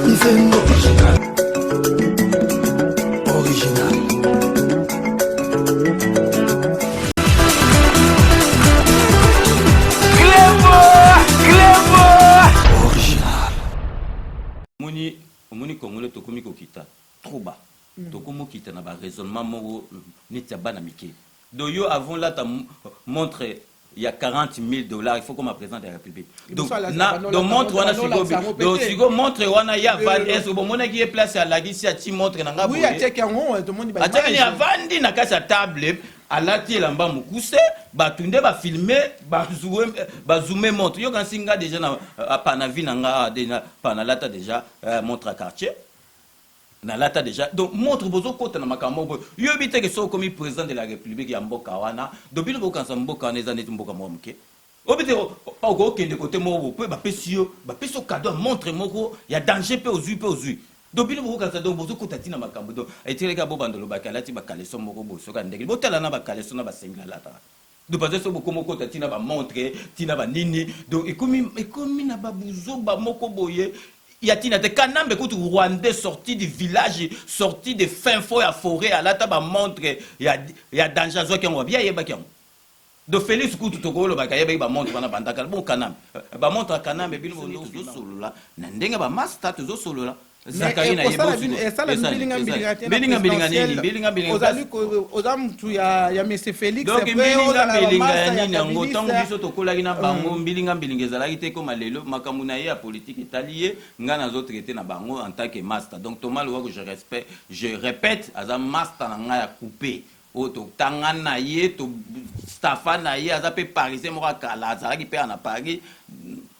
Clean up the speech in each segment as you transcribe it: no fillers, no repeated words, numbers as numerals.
Nzembo original. Original. Omoni, omoni congolais tokomi kokita trop bas. Tokomi kokita na ba raisonnement moko neti ya bana mike. Donc yo avant lata montre ya 40 000 $, il faut comme président de la République. Donc na donc montre wana sikoyo, donc sikoyo montre wana ye avandi, est ce que bomonaki ye place alakisi ati montre na nga boye? Atiaki yango, tomoni. Atiaki avandi na kati ya table, alati elamba mokuse, bato nde bafilme, bazoome montre. Yokanisi nga déjà na pa na vie na nga pa nalata déjà montre ya Cartier, nalata déjà. Donc montre, bozokota na makambo boye, yoyebi teke soki okomi président de la République ya mboka wana. Donc bino bokanisa mboka wana eza neti mboka moko moke. Oyebi te, okokende kote moko mpe bapesi yo cadeau ya montre moko ya danger, mpe ozwi, mpe ozwi. Donc bino bokokanisa, donc bozokota ntina makambo. Donc eteleka bobanda olobaki alati bacaleçon moko boye, soki andenge botala na bacaleçon na basengi alataka. Donc parce que soki bokoma okota ntina bamontre, ntina banini, donc ekomi na babuzoba moko boye ya ntina te. Kanambe kutu, rwandais sorti du village, sorti de fin fond ya forêt, alata bamontre ya danger. Azwaki yango wapi? Ayebaki yango. Donc Félix kutu tokolobaka ayebaki bamontre wana bandakala. Bon, Kanambe, bamontre ya Kanambe, bino tozosolola na ndenge bamaster, tozosolola. Zakari na mbilinga mbilinga nini? Mbilinga mbilinga? Oza mutu ya monsieur Félix. Donc mbilinga mbilinga ya nini yango? Ntango biso tokolaki na bango, mbilinga mbilinga ezalaki te. Koma lelo, makambo na ye ya politike etali ye. Ngai nazotraite na bango en tant que master. Donc Thomas Lowako, je respecte, je répète, aza master na ngai ya coupe oyo totanga na ye, tostafa na ye. Aza mpe parisien moko akala, azalaki mpe na Paris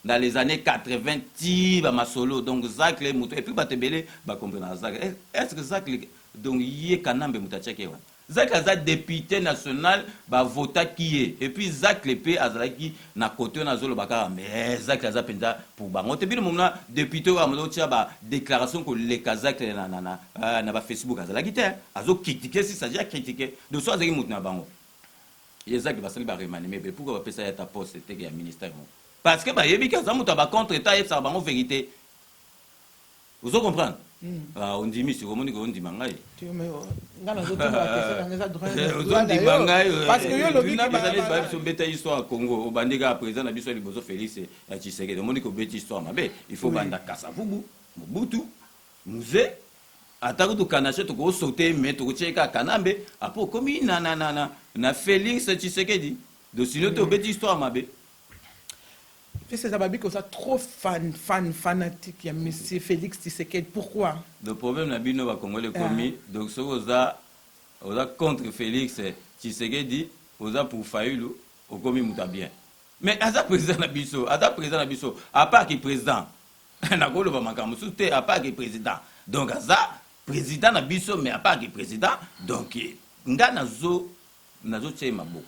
dans les années 80 ti bamasolo. Donc Zacle moto, et puis bato ebele bakomprenaka Zacle. Est ce que Zacle, donc ye Kanambe moto atiaki ye wana? Zacle aza député national, bavotaki ye. Et puis Zacle mpe azalaki na kote oyo nazoloba kaka, mais Zacle aza mpenza pour bango te. Bino momona député oyo amozotia badéclaration koleka Zacle na bafacebook azalaki te, azocritique. Si s'agit ya critique, donc so azalaki moto na bango, ye Zacle basali baremaniement ebele, pourquoi bapesa ye ata poste teke ya ministère moko? Parce que bayebi ke aza moto ya bacontre état, ayebisaka bango vérité. Ozo comprendre? Ah, ondimi siko, omoni ke ondima ngai. Ozondima ngai biso. Mbeta histoire ya Congo, obandi kaka président na biso ya liboso, Félix ya Tshisekedi. Omoni kobeti histoire mabe. Il faut banda Kasavubu, Mobutu, Mzee, ata kutu Kanashe tokosaute, mais tokotie kaka Kanambe, apo okomi na Félix Tshisekedi. Donc sinon te, obeti histoire mabe. César Babik, oza trop fan, fan, fanatique ya monsieur Félix Tshisekedi. Pourquoi? Le problème na bino bakongoli ekomi, donc soki oza contre Félix Tshisekedi, oza pour Fayulu, okomi moto ya bien. Mais aza président na biso, aza président na biso. À part que président, nakoloba makambo mosusu te. À part que président, donc aza président na biso, mais à part que président, donc nga nazotia ye maboko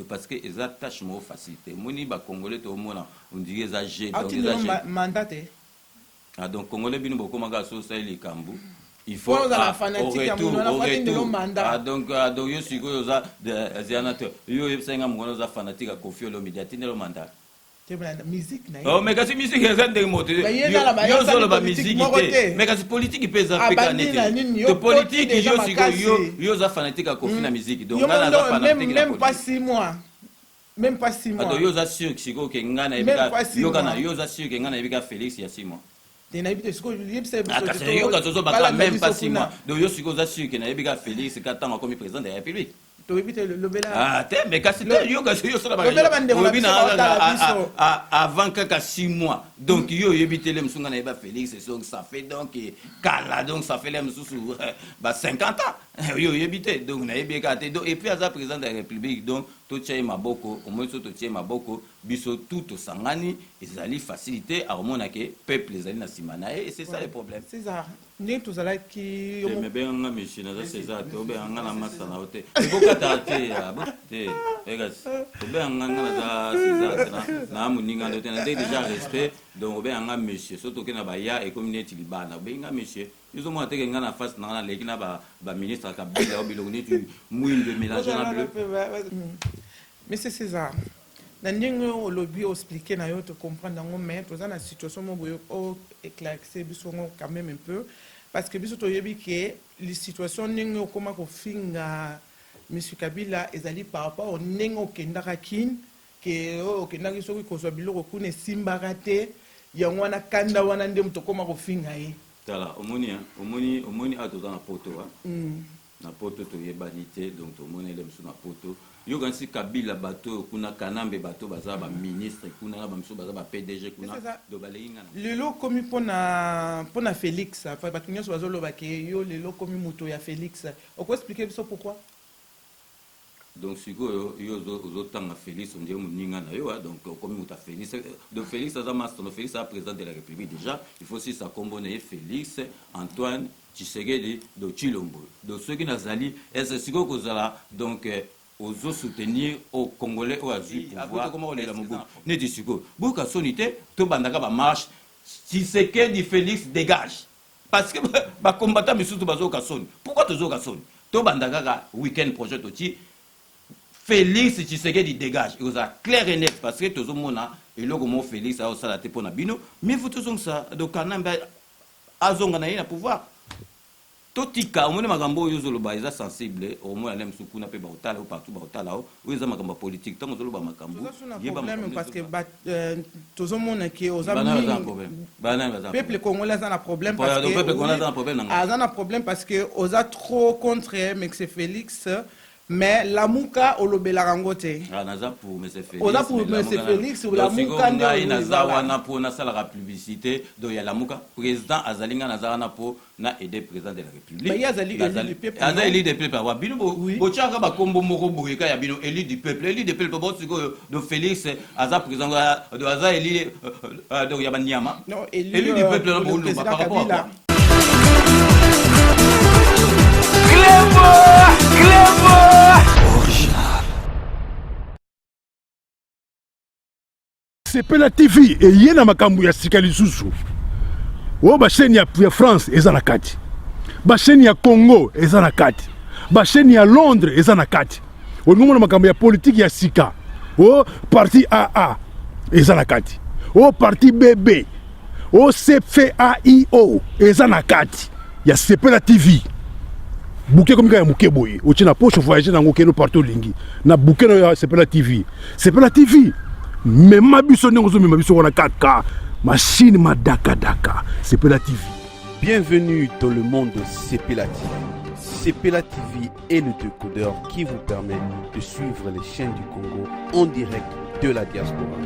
parce que eza tâche moko facile te. Omoni bacongolais, toomona ondire eza g, donc eza g. Mandat te. Ah, donc congolais, bino bokomaka so osali likambo, il faut ozala fanatique ya moto wana, atindelo mandat. Ah, donc yo sikoyo oza ziana te. Yo oyebisaki nga mokolo oza fanatique ya Koffi Olomide, atindelo mandat. Musique na ye. Oh, mais kasi musique eza ndenge moto yo ozoloba musique te, mais kasi politique mpe eza mpe neti to politique. Yo sikoyo, yo oza fanatique ya Koffi na musique, donc nga naza fanatique na même pas 6 mois, même pas 6 mois. Donc yo oza sûr sikoyo ke nga nayebi, yoka na yo, oza sûr ke nga nayebi ka Félix ya 6 mois? Te, nayebi te. Sikoyo yebisa. Kasi yoka, tozobaka même pas 6 mois. Donc yo sikoyo oza sûr ke nayebi ka Félix ka ntango akomi président de la République? Toyebi te, lobela. Ah te, mais kasi te, yo kasi yo osala Lobela bandeko na biso baotala biso. Avant kaka 6 mois, donc yo oyebi te le mosusu nga nayeba Félix, donc ça fait, donc kala, donc ça fait le mosusu ba 50 ans, yo oyebi te. Donc nayebi ye kaka te. Donc et puis aza président de la République, donc totia ye maboko. Omoi so totie ye maboko, biso tout tosangani, ezali facilité, akomona ke peuple ezali na nsima na ye, et c'est ça le problème. César, ndenge tozalaki. Me benganga monsieur, naza César te. Obenganga na masa na yo te, ebokataka te te. Ekasi obenganga nga, naza César te, na moninga ndo te, na ndenge déjà respect. Donc obenganga monsieur, so toke na baya, ekomi neti libanda. Obenga monsieur, ezomona teke nga na face na nga naleki na baministre ya Kabila o biloko neti mwindo mélange na bleu. Monsieur César. Na ndenge olobi, oexpliquer na yo, tocomprendre yango, mais toza na situation moko boye, oéclaircir biso yango quand même un peu, parce que biso toyebi ke li situation ndenge okóma kofinga monsieur Kabila ezali par rapport ndenge okendaka Kine, ke oyo okendaki soki kozwa biloko kuna esimbaka te. Yango wana kanda wana nde moto okóma kofinga ye. Tala, omoni, hein, omoni awa toza na poto, hein. Na poto toyebani te, donc tomoni ele mosusu na poto. Yokanisi Kabila, bato oyo kuna, Kanambe, bato baza baministre kuna na bamisusu baza ba PDG kuna. Donc balengi nga na Lelo okomi mpona Félix. Enfin, bato nyonso bazoloba ke yo lelo okomi moto ya Félix. Okoexpliquer biso pourquoi? Donc sikoyo yo ozotanga Félix ondire moninga na yo, donc okomi moto ya Félix. Donc Félix aza mastono, Félix aza président de la République déjà. Il faut sisa kombo na ye, Félix Antoine Tshisekedi de Tshilombo. Donc soki nazali ese sikoyo kozala, donc ozosoutenir au Congolais oyo azwi pouvoir, koma kolela mobutu neti sikoyo. Boyoka soni te. Tobandaka bamarche Tshisekedi Félix dégage, parce que bacombattant misusu bazoyoka soni. Pourquoi tozoyoka soni? Tobanda kaka week-end projet, toti Félix Tshisekedi dégage, ekozala clair et net, parce que tozomona eloko moko Félix aosala te mpo na bino. Mais faut tozongisa, donc Kanambe azonga na ye na pouvoir. Totika, omoni makambo oyo ozoloba eza sensible. Omona nde mosusu kuna mpe baotala o partout, baotala o oyo eza makambo ya politique. Ntango ozoloba makambo, yeba parce que tozomona ke oza peuple congolais aza na problème, parce que aza na problème parce que oza trop contre monsieur Félix, mais Lamuka olobelaka yango te. Naza pour monsieur Félix. Oza pour monsieur Félix. Lamuka nde ngai naza wana mpo nasalaka publicité donc ya Lamuka. Président azali, ngai naza wana mpo na aider président de la République. Aza élu du peuple. Awa bino botiaka bakombo moko boye ka ya bino, élu du peuple, élu du peuple. Bo sikoyo do Félix aza président, do aza élu, donc ya banyama. Élu du peuple boloba par rapport à quoi? Clébo, Clébo, original. Sepela TV eye na makambo ya sika lisusu. Oyo bachaîne ya France eza na kati, bachaîne ya Congo eza na kati, bachaîne ya Londres eza na kati. Olingi omona makambo ya politike ya sika, o parti AA eza na kati, o parti BB, o CFAIO eza na kati ya Sepela TV. Bouquet komi kaka ya moke boye, otie na poche, voyage nango, okende partout olingi na bouquet na ya Sepela TV. Sepela TV, mema biso ndenge ozomema biso wana kaka machine madakadaka. Sepela TV. Bienvenue dans le monde de Sepela TV. Sepela TV est le décodeur qui vous permet de suivre les chaînes du Congo en direct de la diaspora.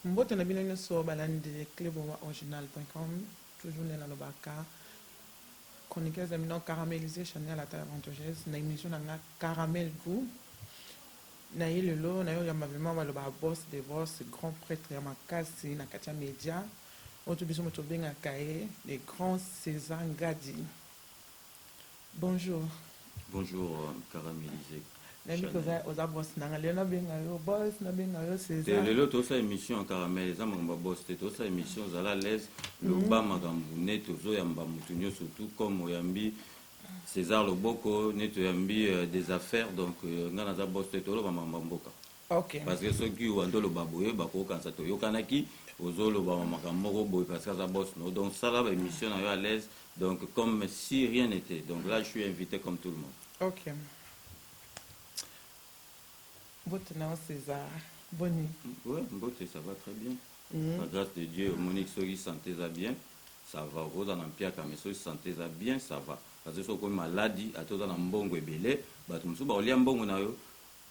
Mbote na bino nyonso balandi cleboaoriginal.com. Toujours nde nalobaka, chroniqueuse na bino Caramélisé Chanel ata avantageuse na émission na nga Caramel Goût. Na ye lelo nayoyamba vraiment balobaka boss de boss, grand prêtre ya makasi na kati ya média oyo to biso moto tobengaka ye le grand César Ngadi. Bonjour. Bonjour, Caramélisé. Nayebi ke oza boss nanga. Lelo nabenga yo boss, nabenga yo César? Lelo tosala émission ya Caramel, eza makambo ya boss te. Tosala émission, ozala à l'aise, loba makambo neti ozoyamba motu nyonso, tout comme oyambi César Loboko, neti oyambi des affaires. Donc ngai naza boss te, toloba makambo ya mboka. Parce que soki wanda oloba boye, bakokanisa toyokanaki, ozoloba makambo moko boye parce que aza boss no. Donc sala baémission na yo à l'aise, donc comme si rien n'était. Donc là, je suis invité comme tout le monde. Ok, mbote na yo César, boni? Ouais, mbote, ça va très bien. Par grâce de Dieu, omoni soki santé eza bien, ça va. Okoza na mpiaka, mais soki santé eza bien, ça va. Parce que soki okomi maladi, ata oza na mbongo ebele, bato mosusu bakolia mbongo na yo.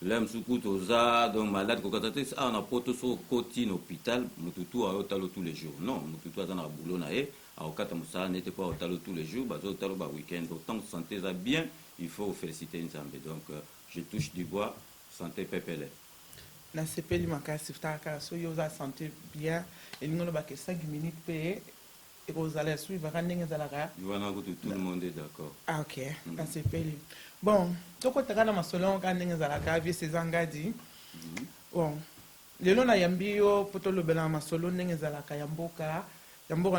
La mosusu kutu oza donc malade, kokata te. Awa na poto, soki okoti na hôpital, motu tu ayotala tous les jours? Non, motu tu aza na boulot na ye, akokata mosala nete mpo aotala tous les jours. Bazotala ba week-end. Donc tant santé eza bien, il faut féliciter Nzambe. Donc je touche du bois, santé pepele. Nasepeli makasi. Futaka kaka soki oza santé bien, elingi olobaka 5 minutes mpe ekozala esuivaka ndenge ezalaka. Wana kutu tout le monde est d'accord. Ah, ok. Nasepeli. Bon, tokotaka na masolo yango kaka ndenge ezalaka. Vieux César Ngadi, bon, lelo nayambi yo mpo tolobela masolo ndenge ezalaka ya mboka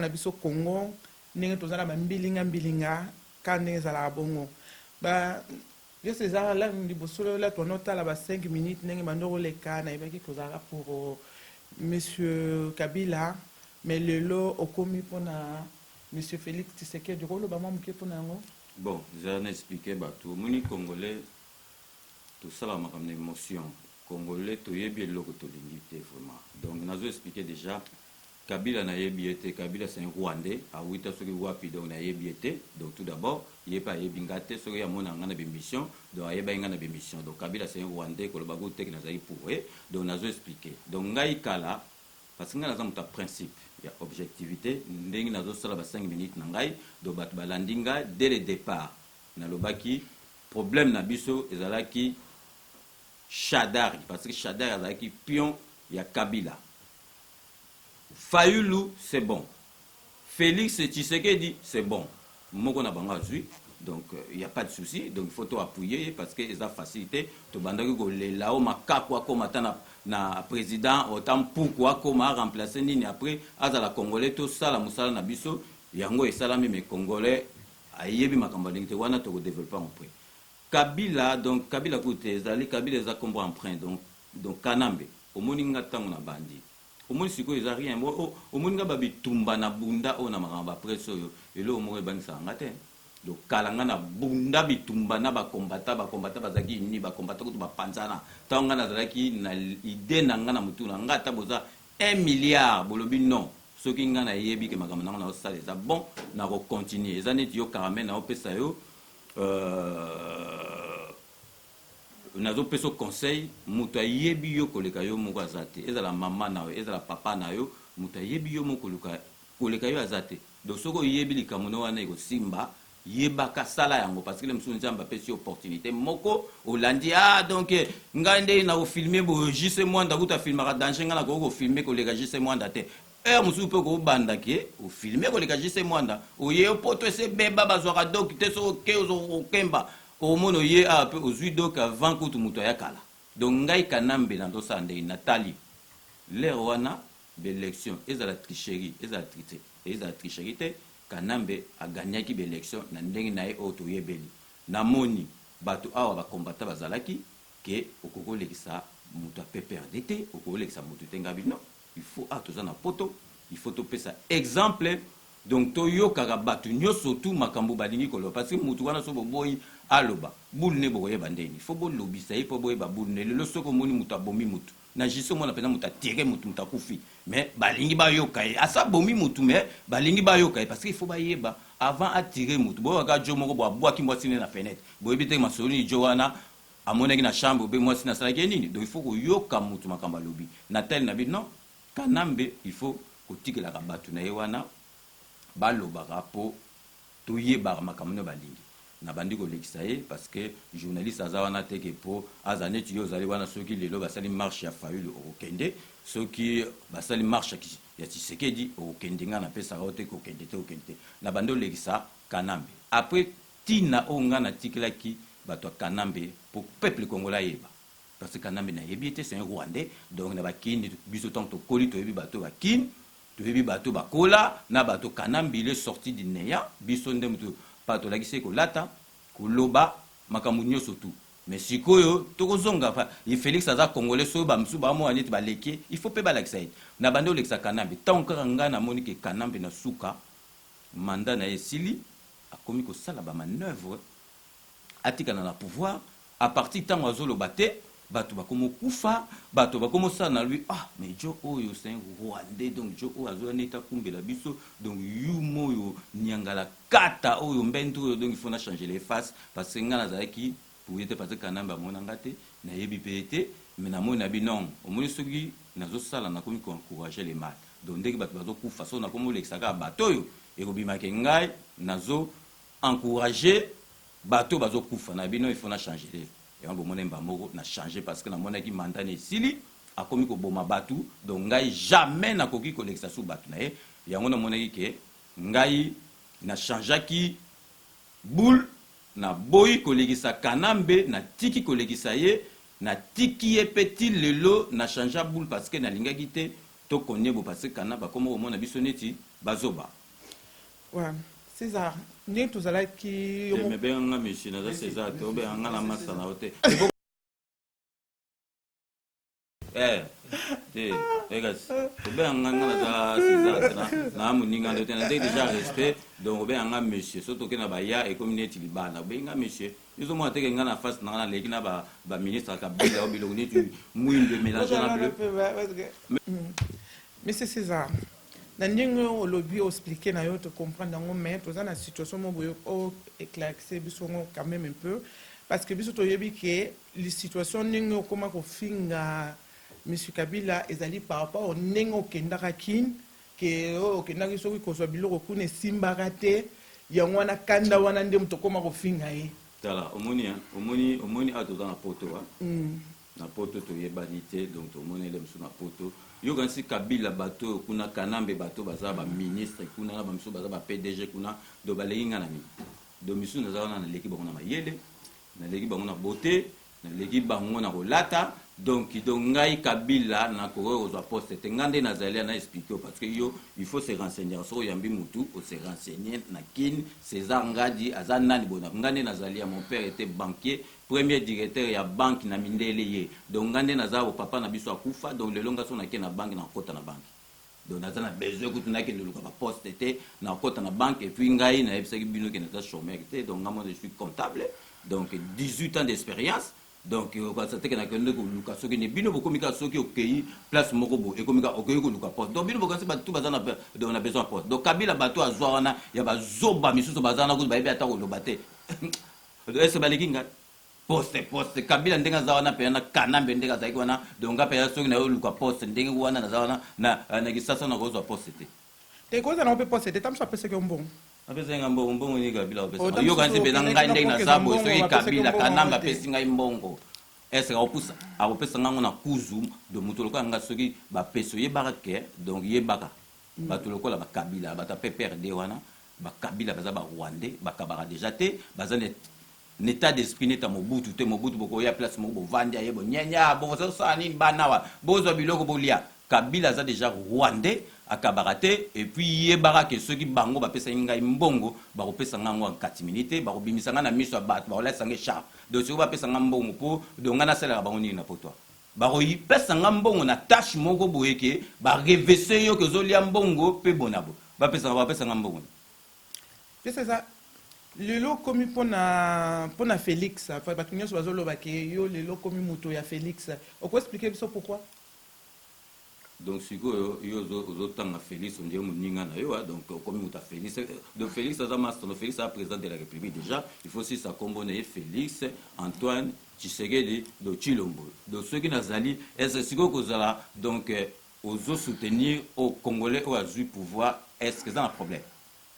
na biso Congo, ndenge toza na bambilinga mbilinga kaka ndenge ezalaka bongo ba. Nyonso eza la liboso la twana otala ba 5 minutes ndenge bando koleka, nayebaki kozalaka pour monsieur Kabila, mais lelo okomi mpona monsieur Félix Tshisekedi. Koloba mwa moke mpona yango? Bon, eza na expliquer bato. Omoni, Congolais tosala makambo na émotion. Congolais toyebi eloko tolingi te vraiment. Donc nazo expliquer déjà, Kabila nayebi ye te. Kabila, c'est un Rwandais, awuta soki wapi, donc nayebi ye te. Donc tout d'abord, ye mpe ayebi nga te. Soki amona nga na bémission, donc ayebaki nga na bémission. Donc Kabila, c'est un Rwandais. Koloba ku teke nazali pour ye. Donc nazo expliquer, donc ngai kala, parce que ngai naza moto ya principe, ya objectivité. Ndenge nazosala ba 5 minutes na ngai, donc bato balandi ngai dès le départ, nalobaki problème na biso ezalaki Shadari, parce que Shadari azalaki pion ya Kabila. Fayulu, c'est bon. Félix Tshisekedi, c'est bon. Moko na bango azwi, donc il y a pas de souci. Donc il faut to appuyer parce que eza facilité. Tobandaki kolela o makaku akoma ata na président, ota mpuku akoma aremplace nini, après azala Congolais, tosala mosala na biso. Yango esalami, mais Congolais ayebi makambo alingi te. Wana tokodéveloppe yango après. Kabila, donc Kabila kutu te, ezali Kabila, eza kombo emprunt. Donc Kanambe, omoni nga ntango na bandi, omoni sikoyo eza rien. Omoni nga babitumba na bunda oyo na makambo bapresse oyo, eloko moko ebangisaka nga te. Donc kala nga na bunda bitumba na bakombata, bakombata bazalaki ni bakombata kutu bapanzana. Ntango nga nazalaki na idée na nga na motu na nga, ata boza 1 milliard, bolobi non, soki nga nayebi ke makambo nango naosala eza bon, nakocontinue. Eza neti yo Caramel, naopesa yo nazopesa conseil. Moto ayebi yo koleka yo moko aza te. Ezala mama na yo, ezala papa na yo, moto ayebi yo moko koleka yo aza te. Donc soki oyebi likambo no wana ekosimba, yebaka sala yango, parce que le mosusu Nzambe apesi opportunité moko, olandi. Ah, donc ngai nde nakofilme boye, JC Mwanda kuta afilmaka danger, ngai nakoki kofilme koleka JC Mwanda te. Heure mosusu mpe okobanda ke ofilme koleka JC Mwanda, oye poto ese beba, bazwaka doc te. Soki oke okemba, omona oye awa mpe ozwi doc avant kutu moto aya kala. Donc ngai Kanambe nazosala ndenge natali l'heure wana, baélection ezala tricherie, ezala tricherie te, Kanambe aganyaki baélection na ndenge na ye oyo toyebeli. Namoni bato awa bakombata bazalaki ke okoki kolekisa moto ya PPRD te, okoki kolekisa moto te. Ngabi non, il faut, awa toza na poto, il faut topesa exemple. Donc toyokaka bato nyonso tu makambo balingi koloba, parce que motu wana so boboyi aloba bulu ne, bokoyeba ndeni. Faut bolobisa ye mpo boyeba bulu ne. Lelo soki omoni moto abomi motu na justice, omona mpenza moto atire motu, moto akufi, mais balingi bayoka ye asa bomi motu, mais balingi bayoka ye parce que il faut bayeba avant atire motu. Boyokaka jo moko bo abwaki mwasi ne na fenêtre, boyebi te masolo nini jo wana amonaki na chambre obe mwasi nasalaki ye nini. Donc il faut koyoka motu makambo alobi. Na tele na bi non, Kanambe, il faut kotikelaka bato na ye wana balobaka mpo toyebaka makambo nio balingi. Nabandi kolekisa ye parce que journaliste aza wana te ke mpo aza neti yo ozali wana. Soki lelo basali marche ya Fayulu, okokende. Soki basali marche ya Tshisekedi, okokende. Ngai napesaka yo te kokende te, okende te. Nabandi olekisa Kanambe. Après, ntina oyo ngai natikelaki bato ya Kanambe mpo peuple congolais ayeba, parce que Kanambe nayebi ete c'est un Rwandais. Donc na bakini biso, ntango tokoli, toyebi bato bakini, toyebi bato bakola na bato. Kanambe, il est sorti du néant. Biso nde moto pa tolakisi ye kolata, koloba, makambo nyonso tu. Mais sikoyo tokozonga, Félix aza Congolais. Soki bamosusu bamona neti baleki, il faut mpe balakisa ye. Na bandi olekisa Kanambe ntango kaka ngai namoni ke Kanambe na suka mandat na ye esili, akomi kosala bamanœuvre atikala na pouvoir. À partir ntango azoloba te, bato bakomi okufa, bato bakomi osala na lui. Ah, mais jo oyo, c'est un Rwandais. Donc jo oyo azoya neti akumbela biso. Donc yuma oyo niangala kata oyo mbentu oyo, donc il faut na changer les faces, parce que ngai nazalaki pour ye te, parce que Kanambe amona nga te, nayebi mpe ye te. Mais namoni na bi non, omoni soki nazosala, nakomi koencourager le mal. Donc ndenge bato bazokufa, soki nakomi olekisa kaka bato oyo, ekobimake ngai nazo encourager bato bazokufa na bino. Il faut na changer yango. Bomona mba moko na changer, parce que namonaki mandat na esili, akomi koboma bato. Donc ngai jamais nakoki kolekisa su bato na ye. Yango namonaki ke ngai na changeaki boule, naboyi kolekisa Kanambe, natiki kolekisa ye, natiki ye mpe ti lelo. Na change boule parce que nalingaki te tokonie bo, parce que Kanambe akoma komona biso neti bazoba. Ouais. César, ndenge tozalaki yo me benga nga monsieur, naza César te, obenga nga na masa na yo te. Eh, te ekasi obenga nga, nga naza César te, na moninga ndo te, na ndenge déjà respect. Donc obenga nga monsieur, so toke na baya ekomi neti libanda, obengi nga monsieur. Ezomona teke nga na face na nga naleki na baministre ya Kabila o biloko neti mwindo mélange na bleu. Monsieur César, na ndenge olobi, oexpliquer na yo, tocomprendre yango, mais toza na situation moko boye, oéclaircir biso ngo quand même un peu, parce que biso toyebi ke situation ndenge okóma kofinga monsieur Kabila ezali par rapport ndenge okendaka Kine, ke oyo okendaki soki kozwa biloko kuna esimbaka te. Yango wana kanda wana nde moto okóma kofinga ye. Tala, omoni, omoni, omoni, awa toza na poto, na poto toyebani te. Donc tomoni ele mosusu na poto, yokanisi Kabila, bato oyo kuna, Kanambe, bato baza baministre kuna na bamisusu baza ba PDG kuna. Donc baleki nga na nini? Donc misusu naza wana, naleki bango na mayele, naleki bango na beauté, naleki bango na kolata. Donc ngai Kabila nakoki kozwa poste te. Ngai nde nazali na expliquer, parce que yo, il faut se renseigner. Soki oyambi mutu, ose renseigner na Kine, César Ngadi aza nani bona. Ngai nde nazali ya, mon père était banquier, premier directeur ya banque na mindele ye. Donc ngai nde naza, papa na biso akufa. Donc lelo ngai so nake na banque, nakota na banque. Donc naza na besoin kutu nakende luka baposte te, nakota na banque. Et puis ngai nayebisaki bino ke naza chômeur te. Donc ngai moi, je suis comptable, donc 18 ans d'expérience. Donc okanisa teke nakende koluka soki ne bino bokomi kaka soki okei place moko boye, ekomi kaka okei koluka poste. Donc bino bokanisi bato baza na, donc na besoin ya poste. Donc Kabila, bato azwa wana ya bazoba misusu baza wana kutu bayebi ata koloba te. Ese baleki ngai poste? Poste, Kabila ndenge aza wana mpenza na Kanambe ndenge azalaki wana. Donc nga mpenza soki nayo luka poste ndenge wana naza wana na Kisasa, nakozwa poste te. Te, kozala mpe poste te, ta mosu apesaki yo mbongo. Apesaki nga mbongo? Mbongo nini Kabila apesaka? Yokanisi mpenza ngai ndenge naza boye, soki Kabila, Kanambe apesi ngai mbongo, est-ce akopusa, akopesa ngango na kuzu? Do moto lokola nga, soki bapesi, oyebaka ke, donc yebaka bato lokola bakabila, bato ya PPRD wana, bakabila baza barwandais, bakabaka déjà te, baza na état d'esprit neti ya Mobutu te. Mobutu, bokoya place moko, bovandi, aye bonyenya, bozosala nini? Bana awa bozwa biloko bolia. Kabila aza déjà rwandais, akabaka te. Et puis yebaka ke soki bango bapesaki ngai mbongo, bakopesa ngai yango en catimini te, bakobimisa ngai na miso ya bato, bakolatisa ngai écharpe. Donc soki bapesa ngai mbongo, mpo donc ngai nasalelaka bango nini na poto? Bakopesa ngai mbongo na tâche moko boye ke barevese yo ke ozolia mbongo mpe bona bo bapesa ngai mbongo. Pesa eza lelo okomi mpona Félix, bato nyonso bazoloba ke yo lelo okomi moto ya Félix. Okoexpliquer biso pourquoi? Donc sikoyo yo ozotanga Félix, ondire moninga na yo. Donc okomi moto ya Félix. Donc Félix aza master, Félix aza président de la République déjà. Il faut sisa nkombo na ye, Félix Antoine Tshisekedi do Tshilombo. Donc soki nazali est sikoyo kozala, donc ozosoutenir au Congolais oyo azwi pouvoir, est ce que eza na problème?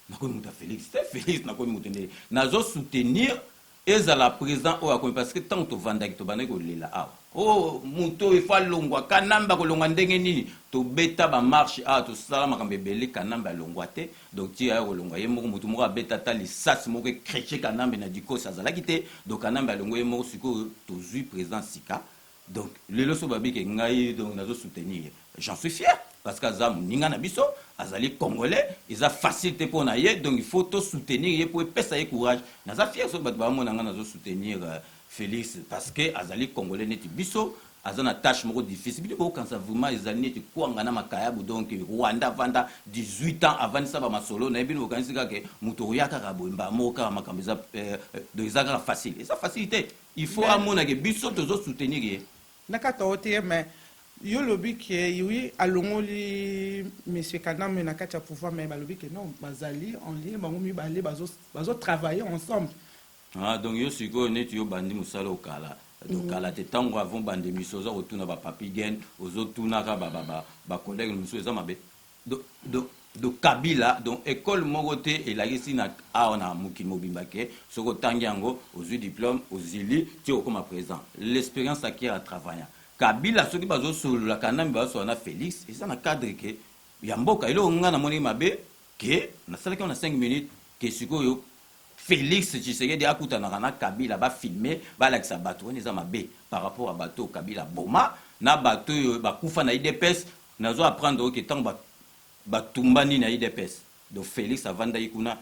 Nakomi moto ya Félix te. Félix, nakomi moto nde nazosoutenir ezala président oyo akomi, parce que ntango tovandaki, tobandaki kolela awa: o moto oyo efo alongwa, Kanambe akolongwa ndenge nini? Tobeta bamarche awa, tosala makambo ebele, Kanambe alongwa te. Donc ti aya kolongwa ye moko, motu moko abeta ata lisasi moko ecréche Kanambe na dikosi azalaki te. Donc Kanambe alongwa ye moko. Sikoyo tozwi président sika. Donc lelo so babike ngai, donc nazosoutenir ye, j'en suis fier, parce que aza moninga na biso, azali Congolais, eza facile te mpo na ye. Donc il faut tosoutenir ye mpo epesa ye courage. Naza fier soki bato bamona ngai nazosoutenir Félix, parce que azali Congolais neti biso, aza na tâche moko difficile. Bino bokanisa vraiment ezali neti kwanga na makayabu. Donc Rwanda avanda 18 ans, avandisa bamasolo na ye. Bino bokanisi kaka moto oya kaka boye, mbaa moko kaka makambo eza, donc eza kaka facile. Eza facile te, il faut amonake biso tozosoutenir ye. Na kati o te, mais yo lobi ke oui, alongoli monsieur Kanambe na kati ya pouvoir, mais balobi ke non, bazali en lien, bango mibale bazotravailler ensemble. Ah, donc yo sikoyo neti yo bandi mosala okala, donc kala te, ntango avant banda émission, oza kotuna bapapi gen, ozotunaka bacollègue mosusu, eza mabe. Donc Kabila, donc école moko te elakisi na awa na mokili mobimba ke soki otangi yango, ozwi diplôme, ozili ti okóma président. L'expérience acquiert en travaillant. Kabila, soki bazosolola, Kanambe bazosolola na Félix, eza na cadre ke ya mboka. Eloko ngai namoni mabe ke nasalaki yango na 5 minutes, ke sikoyo Félix Tshisekedi akutanaka na Kabila, bafilme, balakisa bato wana, eza mabe par rapport à bato oyo Kabila boma na bato oyo bakufa na UDPS. Nazo apprendre oyo ke ntango batumbani na UDPS, donc Félix avandaki kuna.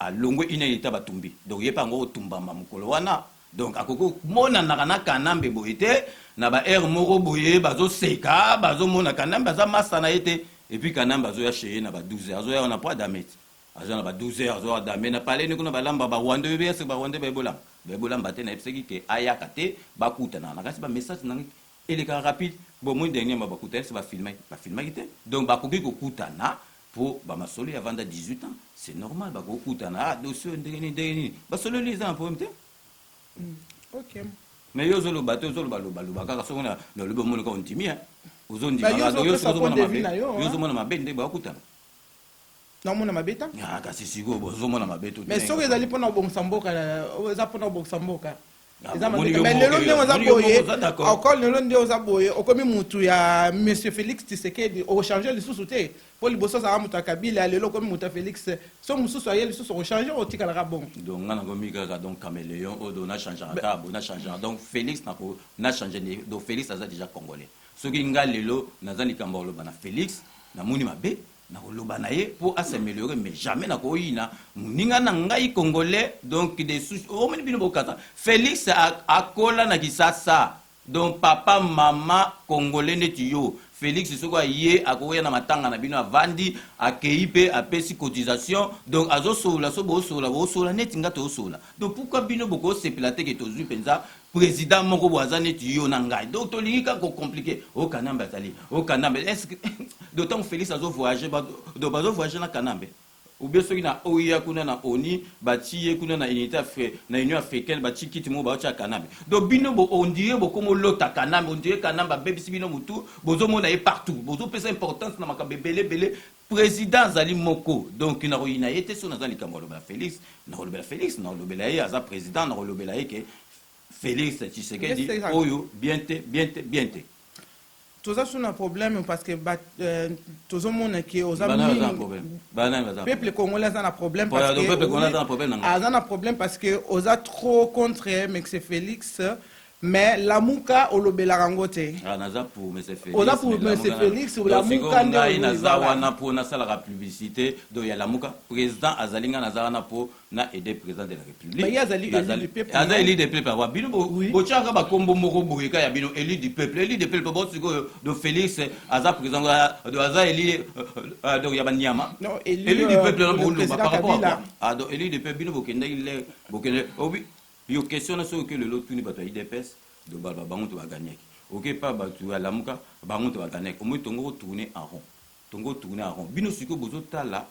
Alongwe une heure batumbi. Donc ye pe ango otumbama mokolo wana. Donc akoki komonanaka na Kanambe boye te na ba heure moko boye bazoseka bazomona Kanambe aza masta na ye te. Et puis Kanambe azoya chez ye na ba 12 heures azoya wana po adame te. Aza na ba 12 heures azoya adame na palais ne kuna balamba ba Rwandais oyebi est-ce que ba Rwandais bayebi olamba? Bayebi olamba te nayebisaki ke ayaka te bakutanaka na kasi ba message na ngai elekaka rapide. Bon omoni dernièrement bakutani est-ce que ba filmaki? Ba filmaki te. Donc bakoki kokutana Po ba masolo ya vanda 18 ans c'est normal bako kutana ah dossier oyo ndenge nini ndenge nini basololi eza na problème te. Ok. Mais yo ozoloba te ozoloba loba loba kaka soki na lobi omoni kaka ondimi hein. Ozondima Ba yo kaka yo ozopesa soki ozomona point de vue mabe na yo, yo hein. ozomona mabe nde bakutana. Naomona mabe ta. Ah kasi sikoyo bozomona mabe to. Mais soki ezali pona kobongisa mboka eza pona kobongisa mboka. Ah, Eza bomoni mabe yo mais moko lelo yo, ndenge oza bomoni yo moko boye oza d'accord. encore lelo nde oza boye okomi mutu ya monsieur Felix Tshisekedi okochange lisusu te po liboso ozalaka mutu ya Kabila lelo okomi mutu ya Felix so mosusu aye lisusu okochange otikalaka bongo. Donc nga nakomi kaka donc cameleon oyo donc na changeaka kaka boye na changeaka donc Felix nako na change donc Felix aza dejà congolais soki nga lelo naza likambo ya koloba na Felix namoni mabe Nakoloba na ye po a s'ameliorer mais jamais nakoyina moninga na ngai congolais donc de souche omoni bino bokasa Felix akola na kisasa donc papa mama congolais neti yo Felix soki aye akoya na matanga na bino avandi akeyi pe apesi cotisation donc azosolola so bosolola bosolola neti nga tosolola donc pourquoi bino bokosepela te ke tozwi mpenza President moko boye aza neti yo na ngai donc tolingi kaka ko compliquer oh kanambe azali oh kanambe est ce que donc tango Felix azo voyager ba donc bazo voyager na kanambe ou bien soki na OUA kuna na ONU batie ye kuna na unité afri na union africaine batie kiti moko baotia kanambe donc bino bo on dirait bokomo lota kanambe on dirait kanambe abebisi bino mutu bozomona ye partout bozopesa importance na makambo ebele ebele President azali moko donc nakoyina ye te soki naza likambo ya kolobela Felix nakolobela Felix nakolobela ye aza president nakolobela ye ke Felix Tshisekedi oyo bien te bien te bien te. Toza su na problème parce que ba euh, tozomona ke oza mingi peuple congolais aza na problème parce que peuple congolais aza na problème aza na problème parce que oza trop contre Monsieur Félix. Mais lamuka olobelaka ngo te. Ah naza pour monsieur Felix. Oza pour monsieur Felix lamuka nde ngai naza wana po nasalaka publicité donc ya lamuka président azali ngai naza wana po na aider président de la république. Mais ye azali élu du peuple. Aza élu du peuple awa bino botiaka ba kombo moko boye ka ya bino élu du peuple élu du peuple bo sikoyo donc Felix aza président donc aza élu euh, donc ya banyama. Non élu du peuple na boloba par rapport à quoi? Ah donc élu du peuple bino bokendaki le bokende obi Yo question na soki oke lelo otuni batu ya udps donc baloba bango mutu ba gagnaki oke epa batu ya lamuka bango mutu ba gagnaki omoni tongo ko tourner en rond tongo tourner en rond bino sikoyo bozo tala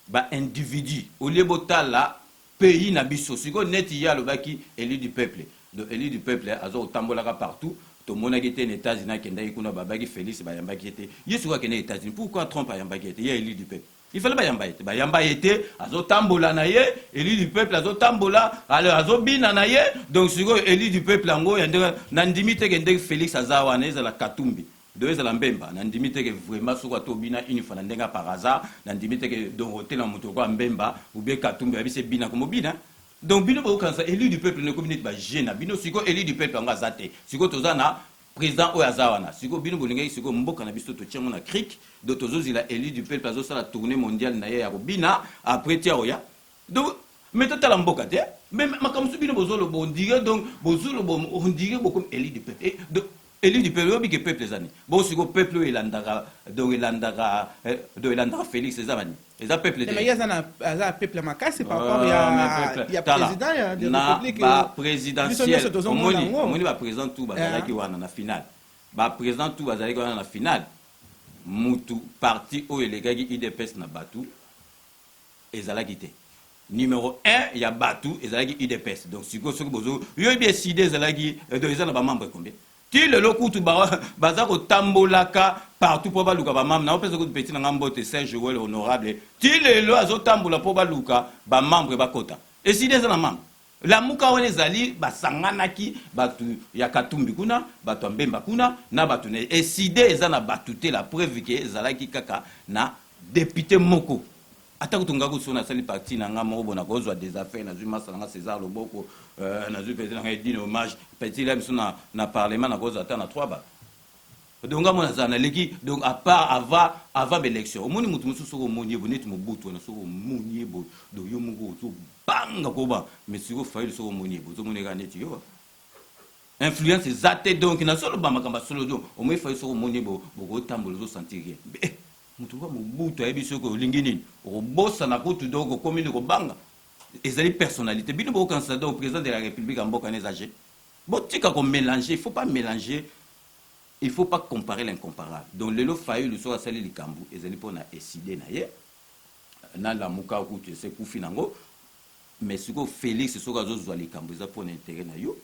ba individu au lieu botala pays na biso sikoyo neti ye alobaki elu du peuple donc elu du peuple azo kotambolaka partout tomonaki te na Etats-Unis akendaki kuna babaki Felix bayambaki ye te ye sikoyo akendaki Etats-Unis pourquoi Trump ayambaki ye te ye elu du peuple Il fallait bayamba ye te, bayamba ye te, azotambola na ye, élu du peuple azotambola, alors azobina na ye, donc sikoyo élu du peuple yango ya ndenge nandimi te ke ndenge Felix aza wana ezala Katumbi, donc ezala Mbemba, nandimi te ke vraiment soki ata obina une fois na ndenge ya par hasard, nandimi te ke donc otelema moto lokola Mbemba ou bien Katumbi ayebisi ye bina komobina. Donc bino bokokanisa élu du peuple ekomi neti ba jeu na bino, sikoyo élu du peuple yango aza te, sikoyo toza na President oyo aza wana sikoyo bino bolingaki sikoyo mboka na biso totie yango na cric donc tozozila elu du peuple azosala tournee mondiale na ye ya kobina après ti akoya donc mais totala mboka te mais makambo mosusu bino bozoloba on dirait donc bozoloba on dirait bokomi elu du peuple donc élu du peuple oyebi ke peuple eza nini bon sikoyo peuple oyo elandaka donc elandaka donc elandaka Felix eza bani eza peuple te mais ye aza na aza peuple makasi par rapport ya ya président ya de république ba présidentielle omoni omoni ba président tout bazalaki wana na finale ba président tout bazalaki wana na finale mutu parti oyo elekaki UDPS na batu ezalaki te numéro 1 ya batu ezalaki UDPS donc sikoyo soki bozo yo yebi eside ezalaki donc eza na ba membre combien Ti lelo kutu ba baza kotambolaka partout po baluka ba membres. Naopesa kutu petit na nga mbote Serge Joël honorable. Ti lelo azotambola po baluka ba membres bakota. Esili eza na membre. Lamuka wana ezali basanganaki batu ya Katumbi kuna, batu ya Mbemba kuna na batu na Eside eza na batu te la preuve ke ezalaki kaka na depute moko. Ata kutu nga kutu soki nasali parti na nga moko boye nakozwa des affaires nazwi masta na nga Cesar Loboko euh, nazwi petit na nga Edine Hommage petit la biso na, na parlement nakozwa ata na 3 bato. Donc nga mona zana leki, donc à part avant avant l'élection. Omoni mutu mususu soko omoni ye boye neti Mobutu wana soko omoni ye boye donc yo moko ozo banga koba mais siko Fayulu soko omoni ye boye ozo mona ye kaka neti yo. Influence eza te donc nazo loba makambo ya solo donc omoni Fayulu soko omoni ye boye boko tambola ozo sentir rien. Eh mutu lokola Mobutu ayebi soki olingi nini okobosana kutu donc okomi nde kobanga. Ezali personnalite bino bokokanisa donc president de la republique ya mboka wana eza jeu? Botika ko melanger, il faut pas melanger, il faut pas comparer l'incomparable. Donc lelo Fayulu soki asali likambu ezali pona ecide na ye na lamuka kutu esi ekufi nango, mais sikoyo Felix soki azo zua likambu eza pona interet na yo,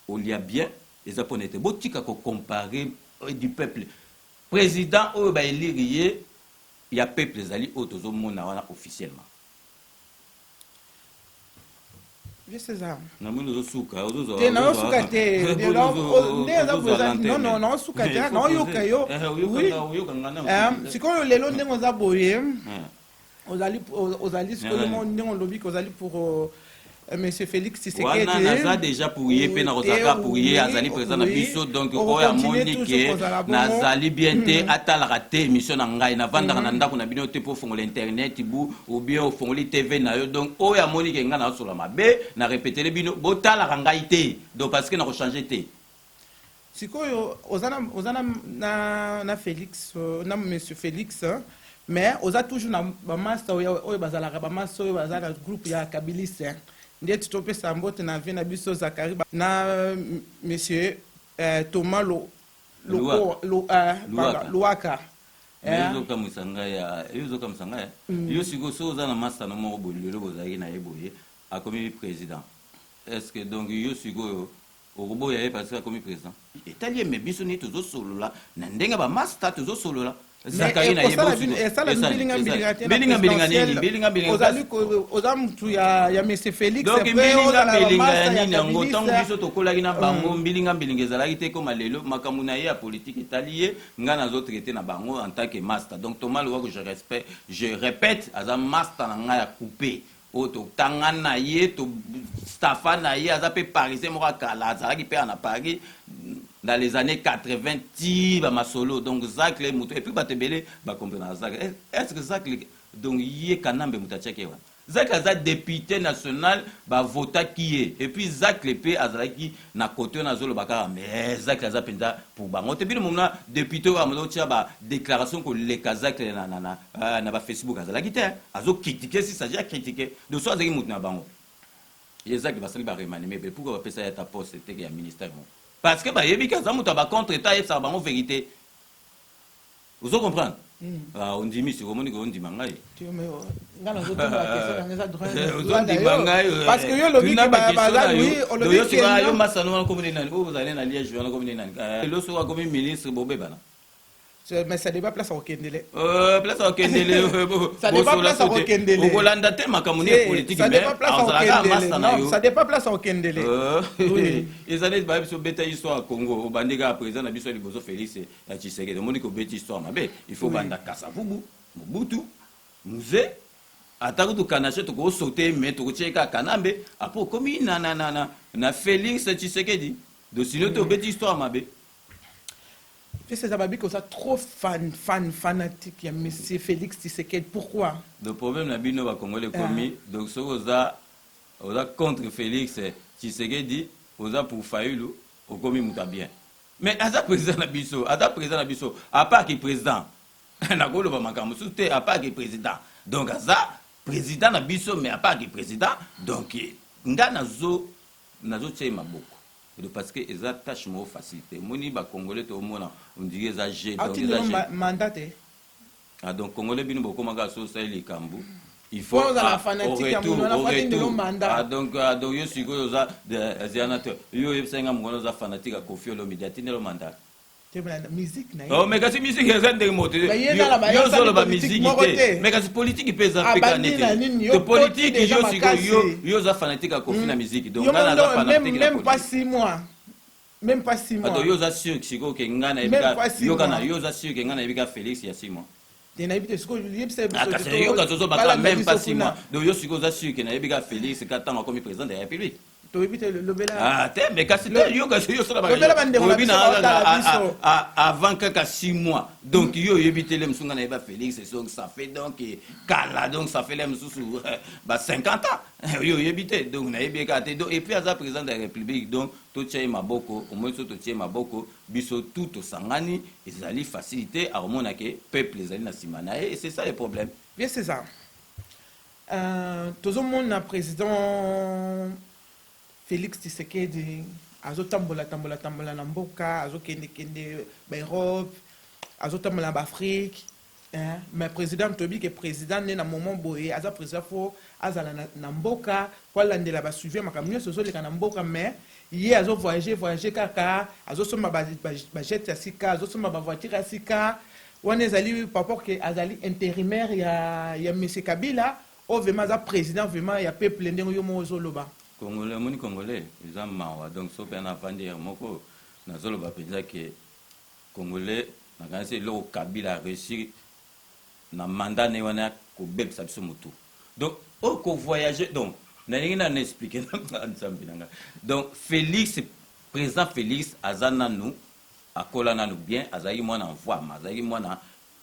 olia bien eza pona interet. Botika ko comparer du peuple. President oyo ba elire ye ya peuple ezali oyo tozo mona wana officiellement. Vieux César. Namoni ozosuka ozozwa te naosuka te nde eza boza non non naosuka te naoyoka yo oui sikoyo lelo ndenge oza boye ozali ozali sikoyo ndenge olobi ke ozali pour Monsieur Félix Tshisekedi. Wana naza déjà pour ye pe nakozalaka pour ye azali président na biso donc oyo amoni ke nazali bien te atalaka te émission na ngai navandaka na ndako na bino te po ofongola internet bu ou bien ofongoli TV na yo donc oyo amoni ke ngai nazosola mabe na repetele bino botalaka ngai te donc parce que nako changer te. Sikoyo oza na oza na na, na Felix na monsieur Felix mais oza toujours na ba masta oyo oyo bazalaka ba masta oyo baza na groupe ya kabiliste ndeti topesa mbote na vie na biso Zacharie na monsieur euh, Thomas lo, Luwaka. Lo, euh, Luwaka. Luwaka. Mais yo ozokamwisa ngai ya yo ozokamwisa ngai yo sikoyo soki oza na masta no moko boye lelo bozalaki na ye boye akomi président est ce que donc yo sikoyo okoboya ye parce que akomi président etali ye mais biso nde tozosolola na ndenge ba masta tozosolola Zakari na ye esala mbilinga mbilinga te mbilinga mbilinga nini mbilinga mbilinga ozali oza mutu ya ya monsieur Felix donc mbilinga mbilinga ya nini yango ntango biso tokolaki na bango mbilinga mbilinga ezalaki te koma lelo makambo na ye ya politique etali ye ngai nazo traiter na bango en tant que master donc Thomas Luwaku je respecte je répète aza master na ngai ya coupe oyo totanga na ye to staffa na ye aza pe parisien moko ya kala azalaki pe na Paris dans les années 80 ti ba masolo donc Zacle moto et puis bato ebele ba comprenaka Zacle est ce que Zacle donc ye Kanambe moto atiaki ye wana Zacle aza depute national ba votaki ye et puis Zacle pe azalaki na cote wana azoloba kaka mais Zacle aza penza pour bango te bino momona depute oyo amona otia ba declaration koleka Zacle na, na, na, na ba Facebook azalaki te azo critiquer si s'agit ya critiquer donc so azalaki moto na bango ye Zacle basali ba remaniement ebele pourquoi bapesa ye ata poste te ya ministère moko parce que bayebi ke aza moto ya ba contre etat ayebisaka bango verite Ozo comprendre? Ah, ondimi sikoyo omoni ke ondima ngai. Nga nazo tuna ba question na nga eza droit. Ozo ndima ngai. Parce que yo lobi ke ba baza oui, olobi ke yo yo masano wana komi nani? Oyo ozali na Liège wana komi nani? Lelo soki akomi ministre bobebana. Mais ça dépend place akokendele. Place akokendele. Ça dépend place akokendele. Okolanda te makambo ni politique mais azalaka masta na yo. Ça dépend place akokendele. Eza neti bayebi biso beta histoire ya Congo obandi kaka président na biso ya liboso Félix Ya Tshisekedi omoni ke obeti histoire mabe il faut banda Kasavubu, Mobutu, Mzee ata kutu Kanashe toko sauter mais toko tie kaka Kanambe après okomi na na na na na Felix Tshisekedi donc sinon te obeti histoire mabe. Fils eza babi koza trop fan fan fanatique ya monsieur Felix Tshisekedi pourquoi? Donc problème na bino ba congolais ekomi donc soki oza oza contre Felix Tshisekedi oza pour Fayulu okomi mutu ya bien. Mais aza president na biso, aza president na biso, à part ki president. Nakoloba makambo mosusu te, à part ki president. Donc aza president na biso, mais à part ki president, donc nga nazo nazo tia ye maboko. Parce que eza tâche moko facile te. Omoni ba congolais toomona on dirait eza jeu, donc eza jeu. Mandat te. Ah donc congolais bino bokoma kaka soki osali likambo il faut Po ozala ah, fanatique au ya retour, moto wana, au faut atindela yo retour. mandat. Ah donc ah, donc yo sikoyo oza ziana te yo oyebisaki nga mokolo oza fanatique ya Koffi Olomide atindela yo mandat. Te mais na musique na ye. Oh mais kasi musique eza ndenge moto Mais ye nala ba yo yo asali ozoloba politique musique moko te te. mais kasi politique mpe eza mpe kaka Abandi neti na nini, yo te koti politique deja yo sikoyo yo makasi. yo oza fanatique ya Koffi na musique donc Yo nga naza moko même fanatique na même pas politique. 6 mois. Meme pas 6 mois. Attends, yo oza sûr sikoyo ke nga nayebi Meme ka pas 6 yoka na mois. yo oza sûr ke nga nayebi ka Felix ya 6 mois. Te nayebi te sikoyo yebisa biso Ah, te kasi to yoka tozo baka balanda même biso pas 6 kuna. mois. Donc yo sikoyo oza sûr ke nayebi ka Felix ka tango akomi président de la République. Toyebi te, lobela. Ah, te, mais kasi te, yo kasi yo osala Lobela bandeko na olobi biso na baotala biso. Avant kaka 6 mois. Donc yo oyebi te, le mosusu nga nayeba Félix, donc ça fait donc kala, donc ça fait le mosusu ba 50 ans. Yo oyebi te, donc nayebi ye kaka te. Donc et puis aza président de la République, donc totia ye maboko. Omoi so totie ye maboko, biso tout tosangani, ezali facilité, akomona ke peuple ezali na nsima na ye, et c'est ça le problème. Bien, c'est ça. Tozomona président Félix Tshisekedi azotambola tambola tambola na mboka, azokendekende baEurope, azotambola na baAfrique, hein? Mais président, toyebi ke président nde na moment boye aza président, fo azala na mboka po alandela basuivi ya makambo nyonso ezoleka na mboka. Mais ye azovoyage voyage kaka, azosomba bajet ya sika, azosomba bavoiture ya sika. Wana ezali par rapport ke azali intérimaire ya monsieur Kabila, oyo vraiment aza président vraiment ya peuple, ndenge yo moko ozoloba? Congolais, omoni, Congolais eza mawa. Donc so mpe navandi ya moko, nazoloba mpenza ke Congolais, nakanisi eloko Kabila aréussir na mandat ne wana, kobebisa biso motu. Donc oyo kovoyage, donc nalingi nanu expliquer na Nzambe na ngai. Donc Félix, président Félix aza nanu, akola nanu bien, azalaki mwana mvwama, azalaki mwana